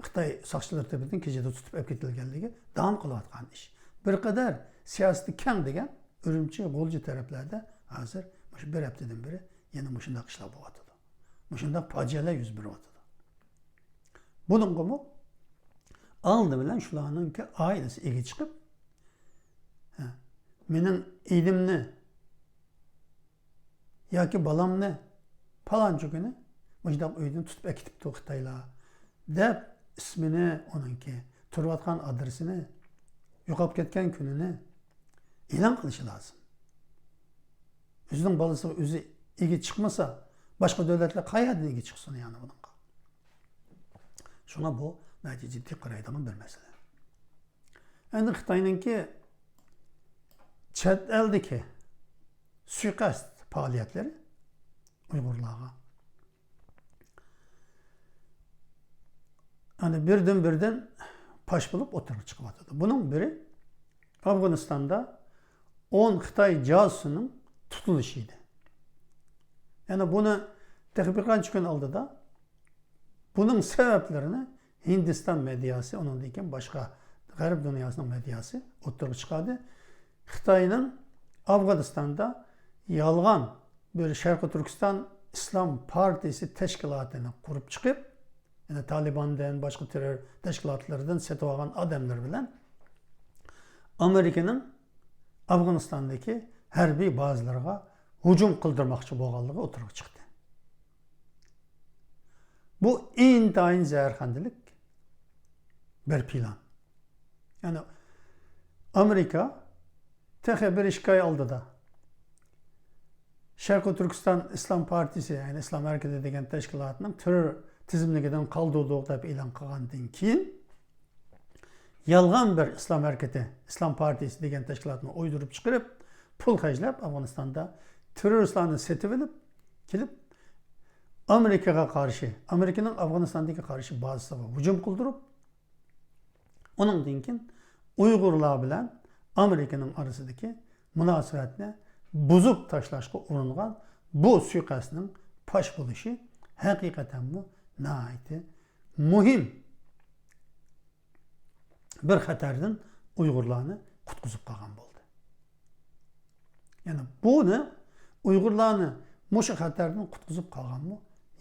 خىتاي ساقچىلىرى تەرىپىدىن كېچىدە تۇتۇپ ئەپ كېتىلگەنلىكى داۋام قىلىۋاتقان ئىش. بىر قەدەر سىياسىتى كەڭ دېگەن ئۈرۈمچى، غۇلجا تەرەپلەردە ھازىر مۇشۇ بىر ھەپتىدىن بېرى يەنە مۇشۇنداق ئىشلار بولۇۋاتىدۇ. مۇشۇنداق پاجىئەلەر يۈز بېرىۋاتىدۇ. بۇنىڭغىمۇ ئالدى بىلەن شۇلارنىڭكى ئائىلىسى ئىگە چىقىپ، ھە، مېنىڭ ئىنىمنى ياكى بالامنى پالانچى كۈنى مۇشۇنداق ئۆيدىن تۇتۇپ ئەكېتىپتۇ خىتايلار دەپ، ئىسمىنى، ئۇنىڭكى تۇرۇۋاتقان ئادرېسىنى، يوقاپ كەتكەن كۈنىنى ئېلان قىلىشى لازىم. ئۆزىنىڭ بالىسىغا ئۆزى ئىگە چىقمىسا، باشقا دۆلەتلەر قەيەردىن ئىگە چىقسۇن يەنى بۇنىڭغا؟ شۇڭا بۇ ناھايىتى جىددىي قارايدىغان بىر مەسىلە. ئەمدى خىتاينىڭكى چەت ئەلدىكى سۇيىقەست پائالىيەتلىرى ئۇيغۇرلارغا، يەنى بىردىن-بىردىن پاش بولۇپ ئوتتۇرىغا چىقىۋاتىدۇ. بۇنىڭ بىرى ئافغانىستاندا ئون خىتاي جاسۇسىنىڭ تۇتۇلۇشى ئىدى. يەنى بۇنى تېخى بىر قانچە كۈن ئالدىدا بۇنىڭ سەۋەبلىرىنى ھىندىستان مېدىياسى، ئۇنىڭدىن كېيىن باشقا غەرب دۇنياسىنىڭ مېدىياسى ئوتتۇرىغا چىقاردى. خىتاينىڭ ئافغانىستاندا يالغان بىر شەرقىي تۈركىستان ئىسلام پارتىيىسى تەشكىلاتىنى قۇرۇپ چىقىپ، يەنى تالىباندىن، باشقا تېررور تەشكىلاتلىرىدىن سېتىۋالغان ئادەملىرى بىلەن ئامېرىكىنىڭ ئافغانىستاندىكى ھەربىي بازىلىرىغا ھۇجۇم قىلدۇرماقچى بولغانلىقى ئوتتۇرىغا چىقتى. بۇ ئىنتايىن زەھەرخەندىلىك بىر پىلان. يەنى ئامېرىكا تېخى بىر ئىككى ئاي ئالدىدا شەرقىي تۈركىستان ئىسلام پارتىيىسى، يەنى ئىسلام ھەرىكىتى دېگەن تەشكىلاتنىڭ تېررور تىزىملىكىدىن قالدۇردۇق دەپ ئېلان قىلغاندىن كېيىن، يالغان بىر ئىسلام ھەرىكىتى، ئىسلام پارتىيىسى دېگەن تەشكىلاتنى ئويدۇرۇپ چىقىرىپ، پۇل خەجلەپ، ئافغانىستاندا تېررورىستلارنى سېتىۋېلىپ كېلىپ، ئامېرىكىغا قارشى، ئامېرىكىنىڭ ئافغانىستاندىكى قارشى بازىسىغا ھۇجۇم قىلدۇرۇپ، ئۇنىڭدىن كېيىن ئۇيغۇرلار بىلەن ئامېرىكىنىڭ ئارىسىدىكى مۇناسىۋەتنى بۇزۇپ تاشلاشقا ئۇرۇنغان بۇ سۇيىقەستنىڭ پاش بولۇشى ھەقىقەتەنمۇ ناھايىتى مۇھىم بىر خەتەردىن ئۇيغۇرلارنى قۇتقۇزۇپ قالغان بولدى. يەنى بۇنى، ئۇيغۇرلارنى مۇشۇ خەتەردىن قۇتقۇزۇپ قالغانمۇ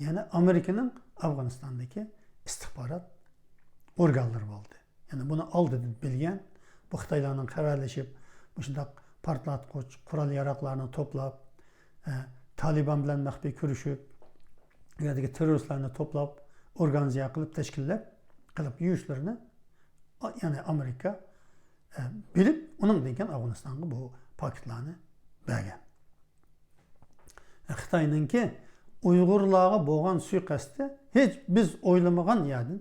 يەنە ئامېرىكىنىڭ ئافغانىستاندىكى ئىستىخبارات ئورگانلىرى بولدى. يەنى بۇنى ئالدىدىن بىلگەن، بۇ خىتايلارنىڭ خەۋەرلىشىپ، مۇشۇنداق پارتلاتقۇچ قورال ياراغلارنى توپلاپ، ئە، تالىبان بىلەن مەخپىي كۆرۈشۈپ، ئۇ يەردىكى تېررورىستلارنى توپلاپ، ئورگانىزىيە قىلىپ، تەشكىللەپ قىلىپ يۈرۈشلىرىنى، ئا-، يەنى ئامېرىكا، ئە، بىلىپ، ئۇنىڭدىن كېيىن ئافغانىستانغا بۇ پاكىتلارنى بەرگەن. خىتاينىڭكى ئۇيغۇرلارغا بولغان سۇيىقەستى ھېچ بىز ئويلىمىغان يەردىن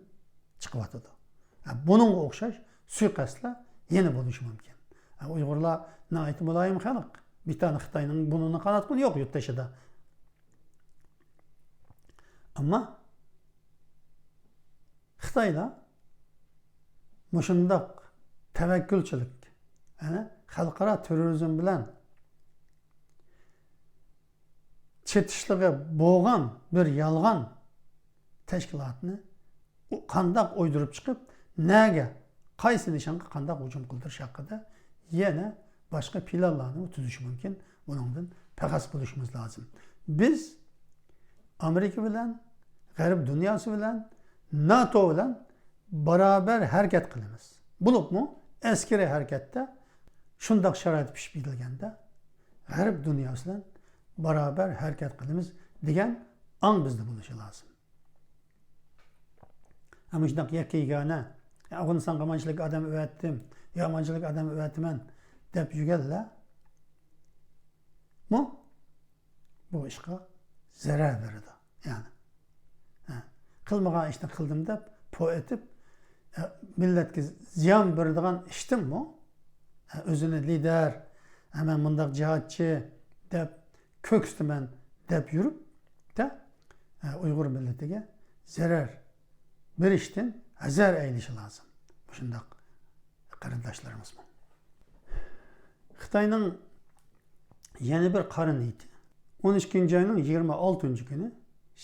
چىقىۋاتىدۇ. بۇنىڭغا ئوخشاش سۇيىقەستلەر يەنە بولۇشى مۇمكىن. ئۇيغۇرلار ناھايىتى مۇلايىم خەلق. بىر تانە خىتاينىڭ بۇرنىنى قاناتقىنى يوق يۇرت تېشىدا. ئەمما خىتايلار مۇشۇنداق تەۋەككۈلچىلىك، يەنى خەلقئارا تېررورىزم بىلەن چېتىشلىقى بولغان بىر يالغان تەشكىلاتنى قانداق ئويدۇرۇپ چىقىپ، نەگە، قايسى نىشانغا قانداق ھۇجۇم قىلدۇرۇش ھەققىدە يەنە باشقا پىلانلارنى تۈزۈشى مۇمكىن. بۇنىڭدىن پەخەس بولۇشىمىز لازىم. بىز ئامېرىكا بىلەن، غەرب دۇنياسى بىلەن، ناتو بىلەن بارابەر ھەرىكەت قىلىمىز. بولۇپمۇ ئەسكىرىي ھەرىكەتتە شۇنداق شارائىت پىشىپ يېتىلگەندە، غەرب دۇنياسى بىلەن بارابەر ھەرىكەت قىلىمىز دېگەن ئاڭ بىزدە بولۇشى لازىم. ئەمما شۇنداق يەككە يېگانە، ئافغانىستانغا مانچىلىك ئادەم ئەۋەتتىم، يا مانچىلىك ئادەم ئەۋەتىمەن دەپ يۈرگەنلەرمۇ بۇ ئىشقا زەرەر بېرىدۇ. يەنى، ھە، قىلمىغان ئىشنى قىلدىم دەپ پو ئېتىپ، ھە، مىللەتكە زىيان بېرىدىغان ئىشتىنمۇ، ھە، ئۆزىنى لىدەر، ھە، مەن مۇنداق جىھادچى دەپ كۆرسىتىمەن دەپ يۈرۈپ، دە، ھە، ئۇيغۇر مىللىتىگە زەرەر بېرىشتىن ھەزەر ئەيلىشى لازىم مۇشۇنداق قېرىنداشلىرىمىزمۇ. خىتاينىڭ يەنە بىر قارا نىيىتى. ئون ئىككىنچى ئاينىڭ يىگىرمە ئالتىنچى كۈنى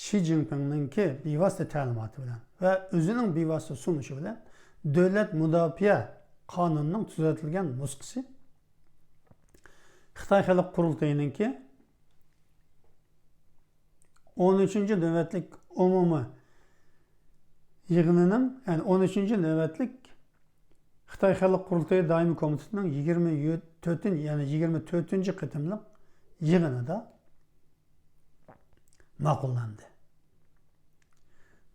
شى جىنپىڭنىڭكى بىۋاسىتە تەلىماتى بىلەن ۋە ئۆزىنىڭ بىۋاسىتە سۇنۇشى بىلەن دۆلەت مۇداپىئە قانۇنىنىڭ تۈزەتىلگەن نۇسخىسى خىتاي خەلق قۇرۇلتىيىنىڭكى ئون ئۈچىنچى نۆۋەتلىك ئومۇمىي يىغىنىنىڭ، يەنى ئون ئۈچىنچى نۆۋەتلىك خىتاي خەلق قۇرۇلتىيى دائىمىي كومىتېتىنىڭ يىگىرمە تۆتىنچى، يەنى يىگىرمە تۆتىنچى قېتىملىق يىغىنىدا ماقۇللاندى.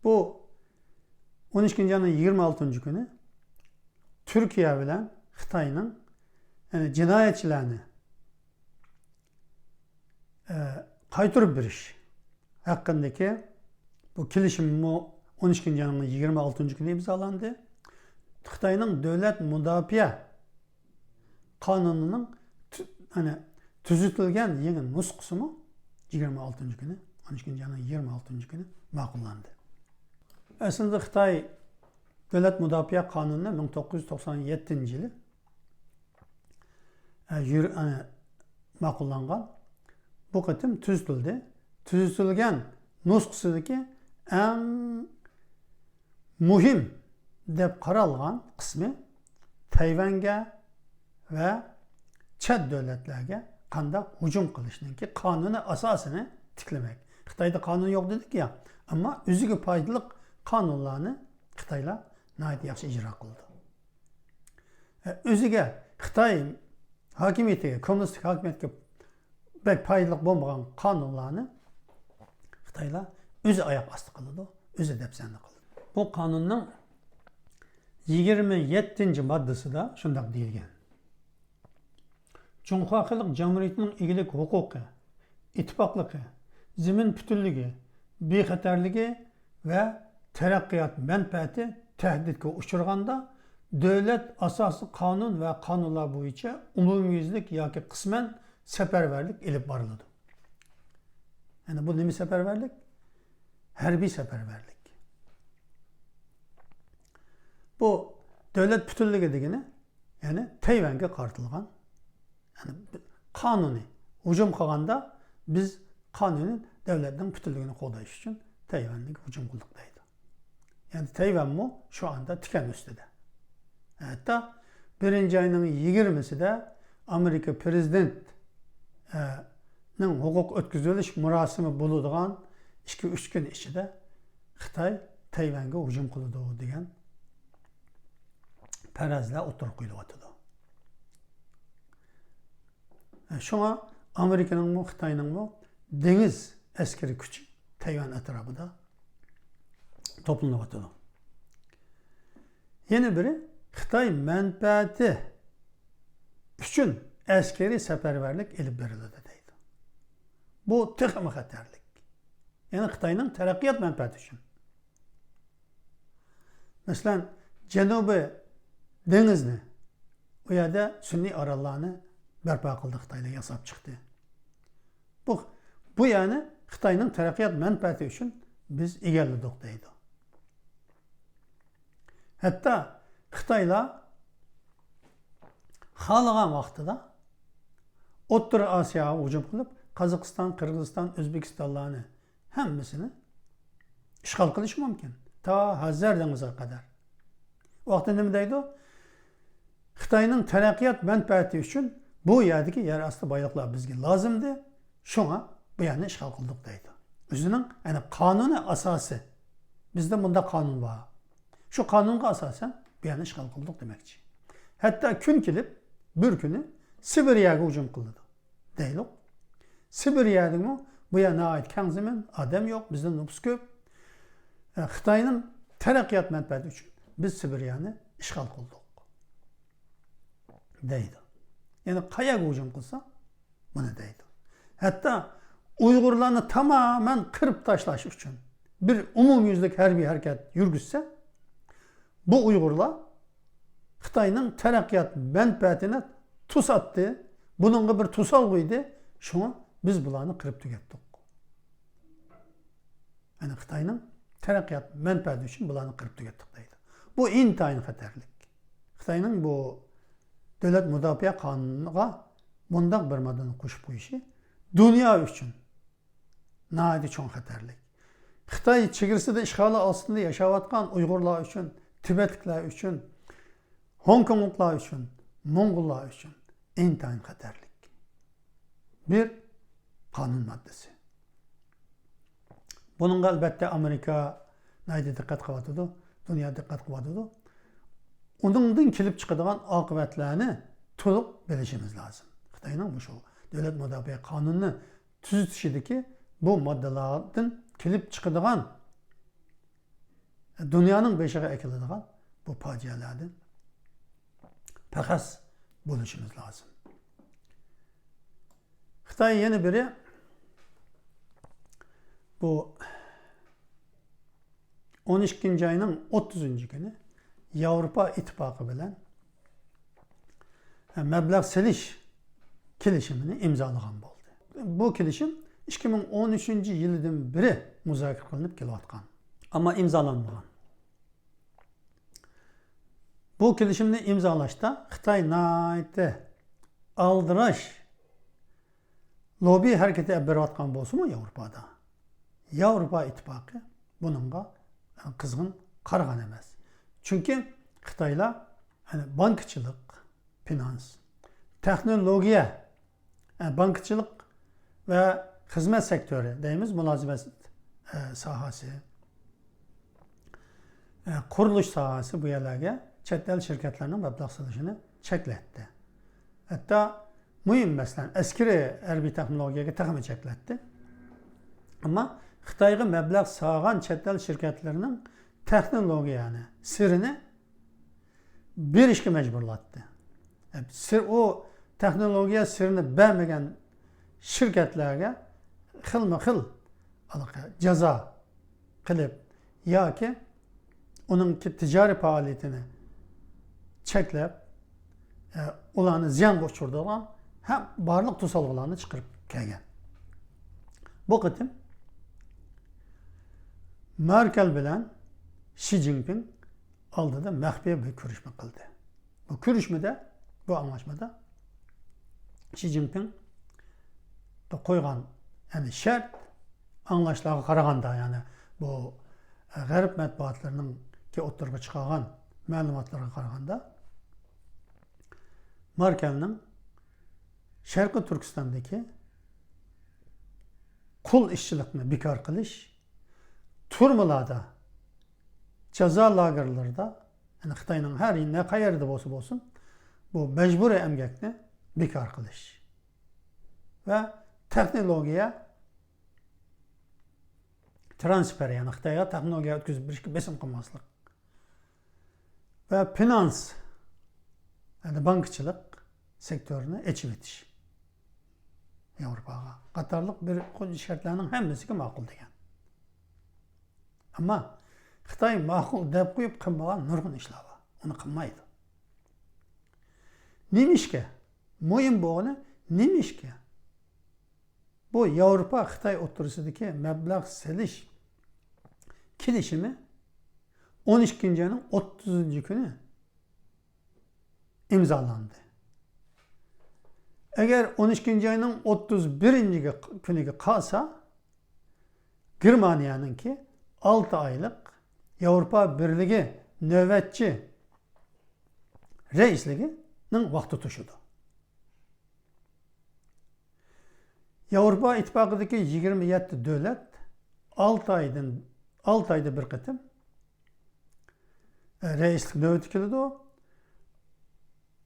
بۇ ئون ئىككىنچى ئاينىڭ يىگىرمە ئالتىنچى كۈنى تۈركىيە بىلەن خىتاينىڭ، يەنى جىنايەتچىلەرنى ئە، قايتۇرۇپ بېرىش ھەققىدىكى بۇ كېلىشىممۇ ئون ئىككىنچى ئاينىڭ يىگىرمە ئالتىنچى كۈنى ئىمزالاندى. خىتاينىڭ دۆلەت مۇداپىئە قانۇنىنىڭ تۈ-، يەنى تۈزىتىلگەن يېڭى نۇسخىسىمۇ يىگىرمە ئالتىنچى كۈنى، ئون ئىككىنچى ئاينىڭ يىگىرمە ئالتىنچى كۈنى ماقۇللاندى. ئەسلىدە خىتاي دۆلەت مۇداپىئە قانۇنىنى مىڭ توققۇز يۈز توقسان يەتتىنچى يىلى ئە، يۈر-، ئە، ماقۇللانغان. بۇ قېتىم تۈزىتىلدى. تۈزىتىلگەن نۇسخىسىدىكى ئەڭ مۇھىم دەپ قارالغان قىسمى تەيۋەنگە ۋە چەت دۆلەتلەرگە قانداق ھۇجۇم قىلىشنىڭكى قانۇنىي ئاساسىنى تىكلىمەك. خىتايدا قانۇن يوق دېدۇق يا، ئەمما ئۆزىگە پايدىلىق قانۇنلارنى خىتايلار ناھايىتى ياخشى ئىجرا قىلىدۇ. ئۆزىگە، خىتاي ھاكىمىيىتىگە، كوممۇنىستىك ھاكىمىيەتكە بەك پايدىلىق بولمىغان قانۇنلارنى خىتايلار ئۆزى ئاياق ئاستى قىلىدۇ، ئۆزى دەپسەندە قىلىدۇ. بۇ قانۇننىڭ يىگىرمە يەتتىنچى ماددىسىدا شۇنداق دېيىلگەن. جۇڭخۇا خەلق جۇمھۇرىيىتىنىڭ ئىگىلىك ھوقۇقى، ئىتتىپاقلىقى، زېمىن پۈتۈنلۈكى، بىخەتەرلىكى ۋە تەرەققىيات مەنپەئەتى تەھدىتكە ئۇچرىغاندا، دۆلەت ئاساسىي قانۇن ۋە قانۇنلار بويىچە ئومۇميۈزلۈك ياكى قىسمەن سەپەرۋەرلىك ئېلىپ بارىلىدۇ. يەنى بۇ نېمە سەپەرۋەرلىك؟ ھەربىي سەپەرۋەرلىك. بۇ دۆلەت پۈتۈنلۈكى دېگىنى، يەنى تەيۋەنگە قارىتىلغان، يەنى قانۇنىي ھۇجۇم قىلغاندا، بىز قانۇنىي دۆلەتنىڭ پۈتۈنلۈكىنى قوغداش ئۈچۈن تەيۋەنگە ھۇجۇم قىلدۇق دەيدۇ. يەنى تەيۋەنمۇ شۇ ئاندا تىكەن ئۈستىدە. ھەتتا بىرىنچى ئاينىڭ يىگىرمىسىدە ئامېرىكا پىرېزىدېنت، ئە، نىڭ ھوقۇق ئۆتكۈزۈۋېلىش مۇراسىمى بولىدىغان ئىككى، ئۈچ كۈن ئىچىدە خىتاي تەيۋەنگە ھۇجۇم قىلىدۇ دېگەن پەرەزلەر ئوتتۇرىغا قويۇلۇۋاتىدۇ. شۇڭا ئامېرىكىنىڭمۇ، خىتاينىڭمۇ دېڭىز ئەسكىرىي كۈچى تەيۋەن ئەتراپىدا توپلىنىۋاتىدۇ. يەنە بىرى، خىتاي مەنپەئەتى ئۈچۈن ئەسكىرىي سەپەرۋەرلىك ئېلىپ بېرىلىدۇ دەيدۇ. بۇ تېخىمۇ خەتەرلىك. يەنى خىتاينىڭ تەرەققىيات مەنپەئەتى ئۈچۈن. مەسىلەن، جەنۇبىي دېڭىزنى، ئۇ يەردە سۈنئىي ئاراللارنى بەرپا قىلدى خىتايلار، ياساپ چىقتى. بۇ، بۇ يەرنى خىتاينىڭ تەرەققىيات مەنپەئەتى ئۈچۈن بىز ئىگىلىدۇق دەيدۇ. ھەتتا خىتايلار خالىغان ۋاقتىدا ئوتتۇرا ئاسىياغا ھۇجۇم قىلىپ، قازاقىستان، قىرغىزىستان، ئۆزبېكىستانلارنى ھەممىسىنى ئىشغال قىلىشى مۇمكىن. تا ھازار دېڭىزىغا قەدەر. ئۇ ۋاقىتتا نېمە دەيدۇ؟ خىتاينىڭ تەرەققىيات مەنپەئەتى ئۈچۈن بۇ يەردىكى يەر ئاستى بايلىقلار بىزگە لازىمدى، شۇڭا بۇ يەرنى ئىشغال قىلدۇق دەيدۇ. ئۆزىنىڭ، يەنى، قانۇنىي ئاساسى. بىزدە مۇنداق قانۇن بار. شۇ قانۇنغا ئاساسەن بۇ يەرنى ئىشغال قىلدۇق دېمەكچى. ھەتتا كۈن كېلىپ، بىر كۈنى سىبىرىيەگە ھۇجۇم قىلىدۇ دەيلۇق. سىبىرىيەدىمۇ، بۇ يەر ناھايىتى كەڭ زېمىن، ئادەم يوق، بىزدە نوپۇس كۆپ. ئە، خىتاينىڭ تەرەققىيات مەنپەئەتى ئۈچۈن بىز سىبىرىيەنى ئىشغال قىلدۇق دەيدۇ. يەنى قەيەرگە ھۇجۇم قىلسا، بۇنى دەيدۇ. ھەتتا ئۇيغۇرلارنى تامامەن قىرىپ تاشلاش ئۈچۈن بىر ئومۇميۈزلۈك ھەربىي ھەرىكەت يۈرگۈزسە، بۇ ئۇيغۇرلار خىتاينىڭ تەرەققىيات مەنپەئەتىنى توساتتى، بۇنىڭغا بىر توسالغۇ ئىدى، شۇڭا بىز بۇلارنى قىرىپ تۈگەتتۇق. يەنى خىتاينىڭ تەرەققىيات مەنپەئەتى ئۈچۈن بۇلارنى قىرىپ تۈگەتتۇق دەيدۇ. بۇ ئىنتايىن خەتەرلىك. خىتاينىڭ بۇ دۆلەت مۇداپىئە قانۇنىغا مۇنداق بىر ماددىنى قوشۇپ قويۇشى دۇنيا ئۈچۈن ناھايىتى چوڭ خەتەرلىك. خىتاي چېگرىسىدا ئىشغالى ئاستىدا ياشاۋاتقان ئۇيغۇرلار ئۈچۈن، تىبەتلىكلەر ئۈچۈن، خوڭكوڭلۇقلار ئۈچۈن، موڭغۇللار ئۈچۈن ئىنتايىن خەتەرلىك بىر قانۇن ماددىسى. بۇنىڭغا، ئەلۋەتتە، ئامېرىكا ناھايىتى دىققەت قىلىۋاتىدۇ، دۇنيا دىققەت قىلىۋاتىدۇ. ئۇنىڭدىن كېلىپ چىقىدىغان ئاقىۋەتلەرنى تولۇق بىلىشىمىز لازىم. خىتاينىڭ مۇشۇ دۆلەت مۇداپىئە قانۇنىنى تۈزىتىشىدىكى بۇ ماددىلاردىن كېلىپ چىقىدىغان، دۇنيانىڭ بېشىغا ئەكېلىدىغان بۇ پاجىئەلەردىن پەخەس بولۇشىمىز لازىم. خىتاي يەنە بىرى، بۇ ئون ئىككىنچى ئاينىڭ ئوتتۇزىنچى كۈنى ياۋروپا ئىتتىپاقى بىلەن مەبلەغ سېلىش كېلىشىمىنى ئىمزالىغان بولدى. بۇ كېلىشىم ئىككى مىڭ ئون ئۈچىنچى يىلىدىن بېرى مۇزاكىرە قىلىنىپ كېلىۋاتقان، ئەمما ئىمزالانمىغان. بۇ كېلىشىمنى ئىمزالاشتا خىتاي ناھايىتى ئالدىراش لوببى ھەرىكىتى ئېلىپ بېرىۋاتقان بولسىمۇ ياۋروپادا، ياۋروپا ئىتتىپاقى بۇنىڭغا قىزغىن قارىغان ئەمەس. چۈنكى خىتايلار، يەنى، بانكىچىلىق، فىنانس، تېخنولوگىيە، ئە، بانكىچىلىق ۋە خىزمەت سېكتورى دەيمىز، مۇلازىمەت، ئە، ساھەسى، ئە، قۇرۇلۇش ساھەسى، بۇ يەرلەرگە چەت ئەل شىركەتلەرنىڭ مەبلەغ سېلىشىنى چەكلەتتى. ھەتتا مۇھىم، مەسىلەن، ئەسكىرىي ھەربىي تېخنولوگىيەگە تېخىمۇ چەكلەتتى. ئەمما خىتايغا مەبلەغ سالغان چەت ئەل شىركەتلىرىنىڭ تېخنولوگىيەنى، سىرىنى بېرىشكە مەجبۇرلاتتى. سىر، ئۇ تېخنولوگىيە سىرىنى بەرمىگەن شىركەتلەرگە خىلمۇ خىل ھېلىقى جازا قىلىپ ياكى ئۇنىڭكى تىجارىي پائالىيىتىنى چەكلەپ، ئە، ئۇلارنى زىيانغا ئۇچرىتىدىغان ھەم بارلىق توسالغۇلارنى چىقىرىپ كەلگەن. بۇ قېتىم مېركېل بىلەن شى جىنپىڭ ئالدىدا مەخپىي بىر كۆرۈشمە قىلدى. بۇ كۆرۈشمىدە، بۇ ئاڭلاشمىدا شى جىنپىڭ قويغان، يەنى شەرت، ئاڭلاشلارغا قارىغاندا، يەنى بۇ، ئە، غەرب مەتبۇئاتلىرىنىڭكى ئوتتۇرىغا چىقارغان مەلۇماتلارغا قارىغاندا، ماركەلنىڭ شەرقىي تۈركىستاندىكى قۇل ئىشچىلىقنى بىكار قىلىش، تۈرمىلاردا، جازا لاگېرلىرىدا، يەنى خىتاينىڭ ھەر نەقەيەردە بولسا بولسۇن، بۇ مەجبۇرىي ئەمگەكنى بىكار قىلىش ۋە تېخنولوگىيە ترانسفېر، يەنى خىتايغا تېخنولوگىيە ئۆتكۈزۈپ بېرىشكە بېسىم قىلماسلىق ۋە فىنانس، يەنى بانكىچىلىق سېكتورىنى ئېچىۋېتىش ياۋروپاغا قاتارلىق بىر قانچە شەرتلەرنىڭ ھەممىسىگە ماقۇل دېگەن. ئەمما خىتاي ماقۇل دەپ قويۇپ قىلمىغان نۇرغۇن ئىشلار بار. ئۇنى قىلمايدۇ. نېمىشقا؟ مۇھىم بولغىنى نېمىشقا؟ بۇ ياۋروپا خىتاي ئوتتۇرىسىدىكى مەبلەغ سېلىش كېلىشىمى ئون ئىككىنچى ئاينىڭ ئوتتۇزىنچى كۈنى ئىمزالاندى. ئەگەر ئون ئىككىنچى ئاينىڭ ئوتتۇز بىرىنچى كۈنىگە قالسا، گېرمانىيەنىڭكى ئالتە ئايلىق ياۋروپا بىرلىكى نۆۋەتچى رەئىسلىكىنىڭ ۋاقتى توشىدۇ. ياۋروپا ئىتتىپاقىدىكى يىگىرمە يەتتە دۆلەت ئالتە ئايدىن، ئالتە ئايدا بىر قېتىم، ئە، رەئىسلىك نۆۋىتى كېلىدۇ.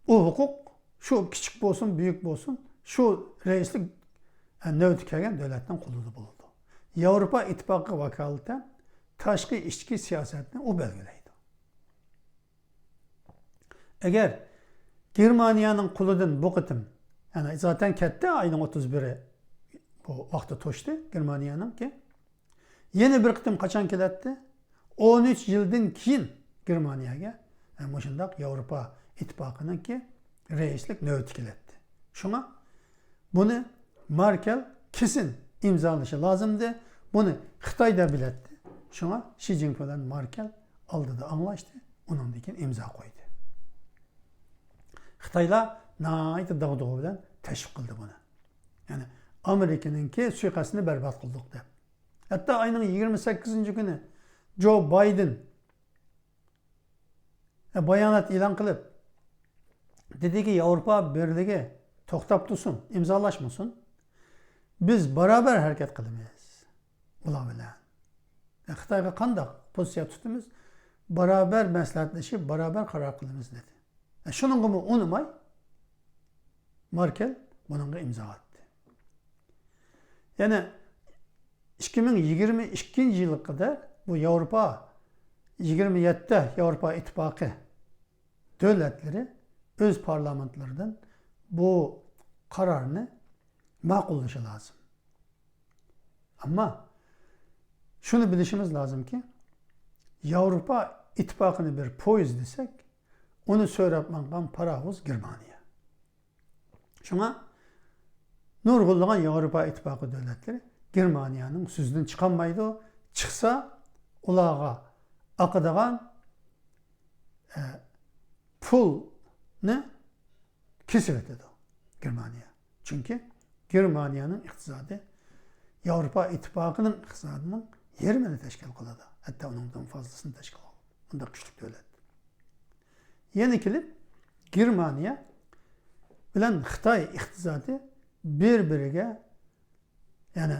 ئۇ ھوقۇق شۇ كىچىك بولسۇن، بۈيۈك بولسۇن، شۇ رەئىسلىك، ئە، نۆۋىتى كەلگەن دۆلەتنىڭ قولىدا بولىدۇ. ياۋروپا ئىتتىپاقىغا ۋاكالىتەن تاشقى ئىچكى سىياسەتنى ئۇ بەلگىلەيدۇ. ئەگەر گېرمانىيەنىڭ قولىدىن بۇ قېتىم، يەنى زاتەن كەتتى، ئاينىڭ ئوتتۇز بىرى بۇ ۋاقتى توشتى گېرمانىيەنىڭكى. يەنە بىر قېتىم قاچان كېلەتتى؟ ئون ئۈچ يىلدىن كېيىن گېرمانىيەگە، ئە، مۇشۇنداق ياۋروپا ئىتتىپاقىنىڭكى رەئىسلىك نۆۋىتى كېلەتتى. شۇڭا بۇنى ماركەل كېسىن ئىمزالىشى لازىمدى. بۇنى خىتايدا بىلەتتى. شۇڭا شى جىنپىڭ بىلەن ماركەل ئالدىدا ئاڭلاشتى. ئۇنىڭدىن كېيىن ئىمزا قويدى. خىتايلار ناھايىتى داغدۇغا بىلەن تەشۋىق قىلدى بۇنى. يەنى ئامېرىكىنىڭكى سۇيىقەستىنى بەربات قىلدۇق دەپ. ھەتتا ئاينىڭ يىگىرمە سەككىزىنچى كۈنى جو بايدېن بايانات ئېلان قىلىپ، دېدىكى، ياۋروپا بىرلىكى توختاپ تۇرسۇن، ئىمزالاشمىسۇن. بىز بارابەر ھەرىكەت قىلىمىز ئۇلار بىلەن. خىتايغا قانداق پوزىتسىيە تۇتىمىز؟ بارابەر مەسلىھەتلىشىپ، بارابەر قارار قىلىمىز، دېدى. شۇنىڭغىمۇ ئۇنىماي، ماركېل بۇنىڭغا ئىمزا ئاتتى. يەنە ئىككى مىڭ يىگىرمە ئىككىنچى يىلغا قەدەر بۇ ياۋروپا، يىگىرمە يەتتە ياۋروپا ئىتتىپاقى دۆلەتلىرى ئۆز پارلامېنتلىرىدىن بۇ قارارنى ماقۇللىشى لازىم. ئەمما شۇنى بىلىشىمىز لازىمكى، ياۋروپا ئىتتىپاقىنى بىر پويىز دېسەك، ئۇنى سۆرەپ ماڭغان پاراۋۇز گېرمانىيە. شۇڭا نۇرغۇنلىغان ياۋروپا ئىتتىپاقى دۆلەتلىرى گېرمانىيەنىڭ سۆزىدىن چىقالمايدۇ. چىقسا، ئۇلارغا ئاقىدىغان، ئە، پۇلنى كېسىۋېتىدۇ گېرمانىيە. چۈنكى گېرمانىيەنىڭ ئىقتىسادى ياۋروپا ئىتتىپاقىنىڭ ئىقتىسادىنىڭ يېرىمىنى تەشكىل قىلىدۇ. ھەتتا ئۇنىڭدىن فازلىسىنى تەشكىل قىلىدۇ. ئۇنداق كۈچلۈك دۆلەت. يەنە كېلىپ، گېرمانىيە بىلەن خىتاي ئىقتىسادى بىر-بىرىگە، يەنى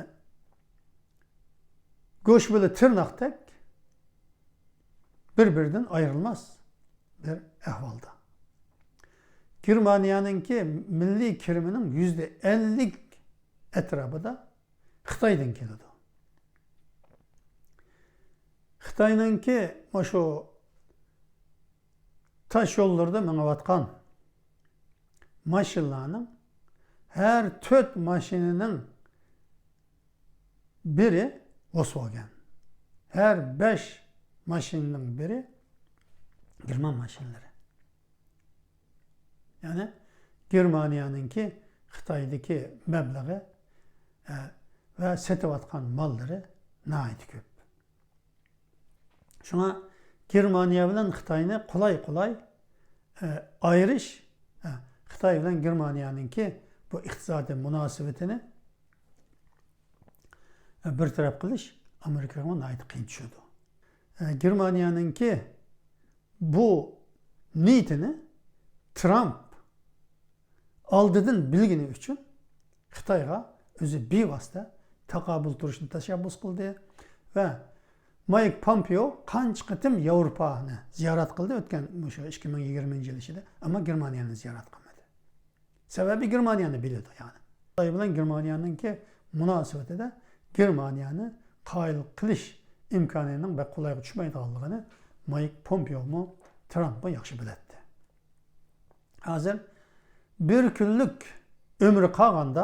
گۆش بىلەن تىرناقتەك بىر-بىرىدىن ئايرىلماس بىر ئەھۋالدا. گېرمانىيەنىڭكى مىللىي كىرىمىنىڭ يۈزدە ئەللىك ئەتراپىدا خىتايدىن كېلىدۇ. خىتاينىڭكى مۇشۇ تاش يوللىرىدا مېڭىۋاتقان ماشىنىلارنىڭ ھەر تۆت ماشىنىنىڭ بىرى ۋولكسۋاگېن. ھەر بەش ماشىنىنىڭ بىرى گېرمان ماشىنىلىرى. يەنى گېرمانىيەنىڭكى خىتايدىكى مەبلىغى، ئە، ۋە سېتىۋاتقان ماللىرى ناھايىتى كۆپ. شۇڭا گېرمانىيە بىلەن خىتاينى قولاي-قولاي، ئە، ئايرىش، ئە، خىتاي بىلەن گېرمانىيەنىڭكى بۇ ئىقتىسادىي مۇناسىۋىتىنى، ئە، بىر تەرەپ قىلىش ئامېرىكىغا ناھايىتى قىيىن چۈشىدۇ. ئە، گېرمانىيەنىڭكى بۇ نىيىتىنى ترامپ ئالدىدىن بىلگىنى ئۈچۈن خىتايغا ئۆزى بىۋاسىتە تاقابىل تۇرۇشنى تەشەببۇس قىلدى ۋە مايك پومپېئو قانچە قېتىم ياۋروپانى زىيارەت قىلدى ئۆتكەن مۇشۇ ئىككى مىڭ يىگىرمىنچى يىل ئىچىدە، ئەمما گېرمانىيەنى زىيارەت قىلمىدى. سەۋەبى گېرمانىيەنى بىلىدۇ، يەنى خىتاي بىلەن گېرمانىيەنىڭكى مۇناسىۋىتىدە گېرمانىيەنى قايىل قىلىش ئىمكانىنىڭ بەك قولايغا چۈشمەيدىغانلىقىنى مايك پومپېئومۇ، ترامپمۇ ياخشى بىلەتتى. ھازىر بىر كۈنلۈك ئۆمرى قالغاندا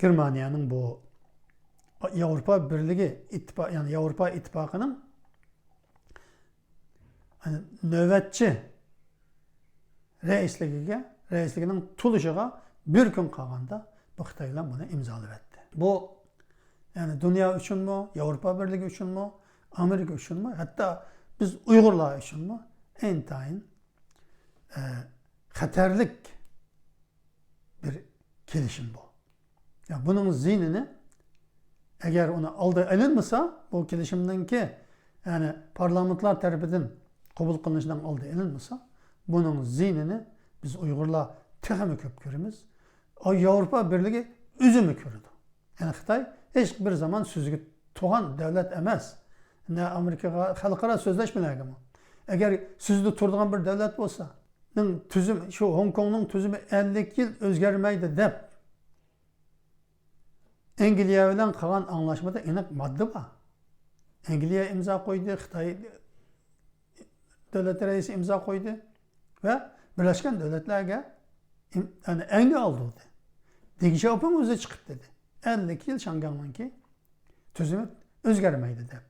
گېرمانىيەنىڭ بۇ ياۋروپا بىرلىكى ئىتتىپا-، يەنى ياۋروپا ئىتتىپاقىنىڭ نۆۋەتچى رەئىسلىكىگە، رەئىسلىكىنىڭ تولۇشىغا بىر كۈن قالغاندا بۇ خىتايلار بۇنى ئىمزالىۋەتتى. بۇ، يەنى دۇنيا ئۈچۈنمۇ، ياۋروپا بىرلىكى ئۈچۈنمۇ، ئامېرىكا ئۈچۈنمۇ، ھەتتا بىز ئۇيغۇرلار ئۈچۈنمۇ ئىنتايىن، ئە، خەتەرلىك بىر كېلىشىم بۇ. يا، بۇنىڭ زىيىنىنى، ئەگەر ئۇنى ئالدى ئېلىنمىسا، بۇ كېلىشىمنىڭكى، يەنى پارلامېنتلار تەرىپىدىن قوبۇل قىلىنىشىنىڭ ئالدى ئېلىنمىسا، بۇنىڭ زىيىنىنى بىز ئۇيغۇرلار تېخىمۇ كۆپ كۆرىمىز. ئا، ياۋروپا بىرلىكى ئۆزىمۇ كۆرىدۇ. يەنى خىتاي ھېچ بىر زامان سۆزىگە تۇغان دۆلەت ئەمەس. نە ئامېرىكىغا، خەلقئارا سۆزلەشمىلەرگىمۇ. ئەگەر سۆزىدە تۇرىدىغان بىر دۆلەت بولسا، نىڭ تۈزۈم، شۇ ھوڭكوڭنىڭ تۈزۈمى ئەللىك يىل ئۆزگەرمەيدۇ دەپ، ئەنگلىيە بىلەن قىلغان ئاڭلاشمىدا ئېنىق ماددا بار. ئەنگلىيە ئىمزا قويدى، خىتاي دۆلەت رەئىسى ئىمزا قويدى ۋە بىرلەشكەن دۆلەتلەرگە ئىم-، يەنى ئەنگە ئالدۇردى. دېڭ شياۋپىڭ ئۆزى چىقىپ دېدى، ئەللىك يىل شياڭگاڭنىڭكى تۈزۈمى ئۆزگەرمەيدۇ دەپ.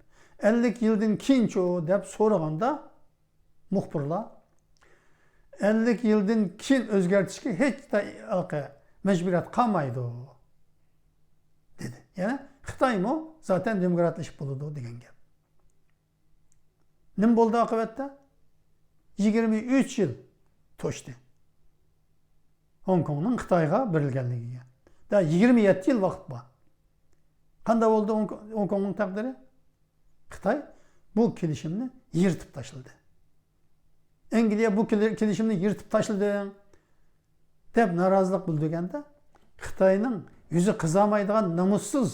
ئەللىك يىلدىن كېيىنچۇ دەپ سورىغاندا، مۇخبىرلار، «ئەللىك يىلدىن كېيىن ئۆزگەرتىشكە ھېچ مەجبۇرىيەت قالمايدۇ» دېدى. يەنى خىتايمۇ زاتەن دېموكراتلىشىپ بولىدۇ دېگەن گەپ. نېمە بولدى ئاقىۋەتتە؟ يىگىرمە ئۈچ يىل توشتى ھوڭكوڭنىڭ خىتايغا بېرىلگەنلىكىگە. دە يىگىرمە يەتتە يىل ۋاقىت بار. قانداق بولدى ھوڭكوڭنىڭ تەقدىرى؟ خىتاي بۇ كېلىشىمنى يىرتىپ تاشلىدى. ئەنگلىيە بۇ كېلى-، كېلىشىمنى يىرتىپ تاشلىدىڭ دەپ نارازىلىق بىلدۈرگەندە، خىتاينىڭ يۈزى قىزارمايدىغان نامۇسسىز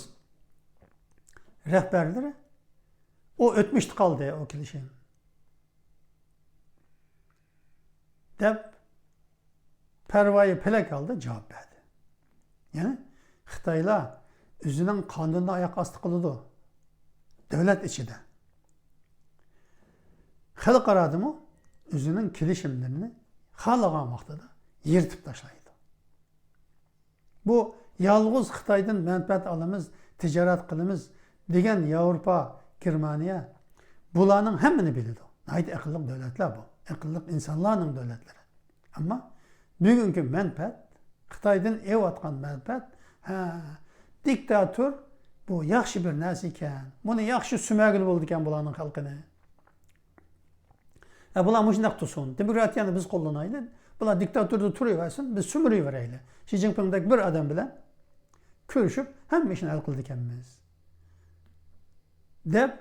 رەھبەرلىرى، «ئۇ ئۆتمۈشتە قالدى، ئۇ كېلىشىم» دەپ پەرۋايى پەلەك ھالدا جاۋاب بەردى. يەنى خىتايلار ئۆزىنىڭ قانۇنىنى ئاياق ئاستى قىلىدۇ. دۆلەت ئىچىدە، خەلقئارادىمۇ ئۆزىنىڭ كېلىشىملىرىنى خالىغان ۋاقتىدا يىرتىپ تاشلايدۇ. بۇ يالغۇز خىتايدىن مەنپەئەت ئالىمىز، تىجارەت قىلىمىز دېگەن ياۋروپا، گېرمانىيە بۇلارنىڭ ھەممىنى بىلىدۇ. ناھايىتى ئەقىللىق دۆلەتلەر بۇ. ئەقىللىق ئىنسانلارنىڭ دۆلەتلىرى. ئەمما بۈگۈنكى مەنپەئەت، خىتايدىن ئېلىۋاتقان مەنپەئەت، ھە، دىكتاتور بۇ ياخشى بىر نەرسە ئىكەن. بۇنى ياخشى سۈمۈرگىلى بولىدىكەن بۇلارنىڭ خەلقىنى. ھە، بۇلار مۇشۇنداق تۇرسۇن. دېموكراتىيەنى بىز قوللىنايلى. بۇلار دىكتاتوردا تۇرۇۋەرسۇن، بىز سۈمۈرۈۋېرەيلى. شى جىنپىڭدەك بىر ئادەم بىلەن كۆرۈشۈپ، ھەممە ئىشنى ھەل قىلىدىكەنمىز دەپ،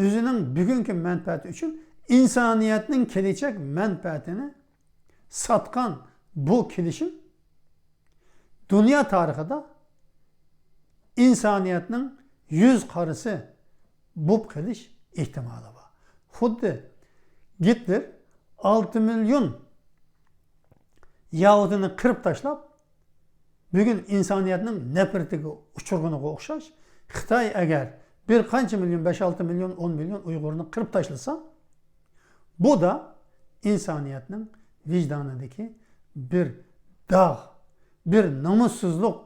ئۆزىنىڭ بۈگۈنكى مەنپەئەتى ئۈچۈن ئىنسانىيەتنىڭ كېلىچەك مەنپەئەتىنى ساتقان بۇ كېلىشىم دۇنيا تارىخىدا ئىنسانىيەتنىڭ يۈز قارىسى بولۇپ قېلىش ئېھتىمالى بار. خۇددى گىتلېر ئالتە مىليون يەھۇدىينى قىرىپ تاشلاپ، بۈگۈن ئىنسانىيەتنىڭ نەپرىتىگە ئۇچرىغىنىغا ئوخشاش، خىتاي ئەگەر بىر قانچە مىليون، بەش ئالتە مىليون، ئون مىليون ئۇيغۇرنى قىرىپ تاشلىسا، بۇ دا ئىنسانىيەتنىڭ ۋىجدانىدىكى بىر داغ، بىر نومۇسسىزلىق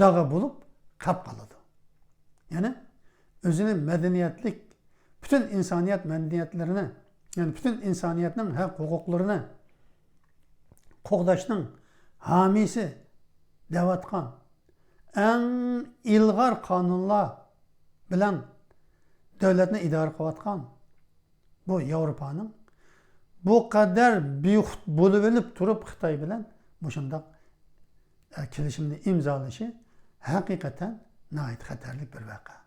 داغى بولۇپ قېلىپ قالىدۇ. يەنى ئۆزىنى مەدەنىيەتلىك، پۈتۈن ئىنسانىيەت مەدەنىيەتلىرىنى، يەنى پۈتۈن ئىنسانىيەتنىڭ ھەق ھوقۇقلىرىنى قوغداشنىڭ ھامىيسى دەۋاتقان، ئەڭ ئىلغار قانۇنلار بىلەن دۆلەتنى ئىدارە قىلىۋاتقان، بۇ ياۋروپانىڭ بۇ قەدەر بىخۇد بولۇۋېلىپ تۇرۇپ خىتاي بىلەن مۇشۇنداق، ئە، كېلىشىمنى ئىمزالىشى ھەقىقەتەن ناھايىتى خەتەرلىك بىر ۋەقە.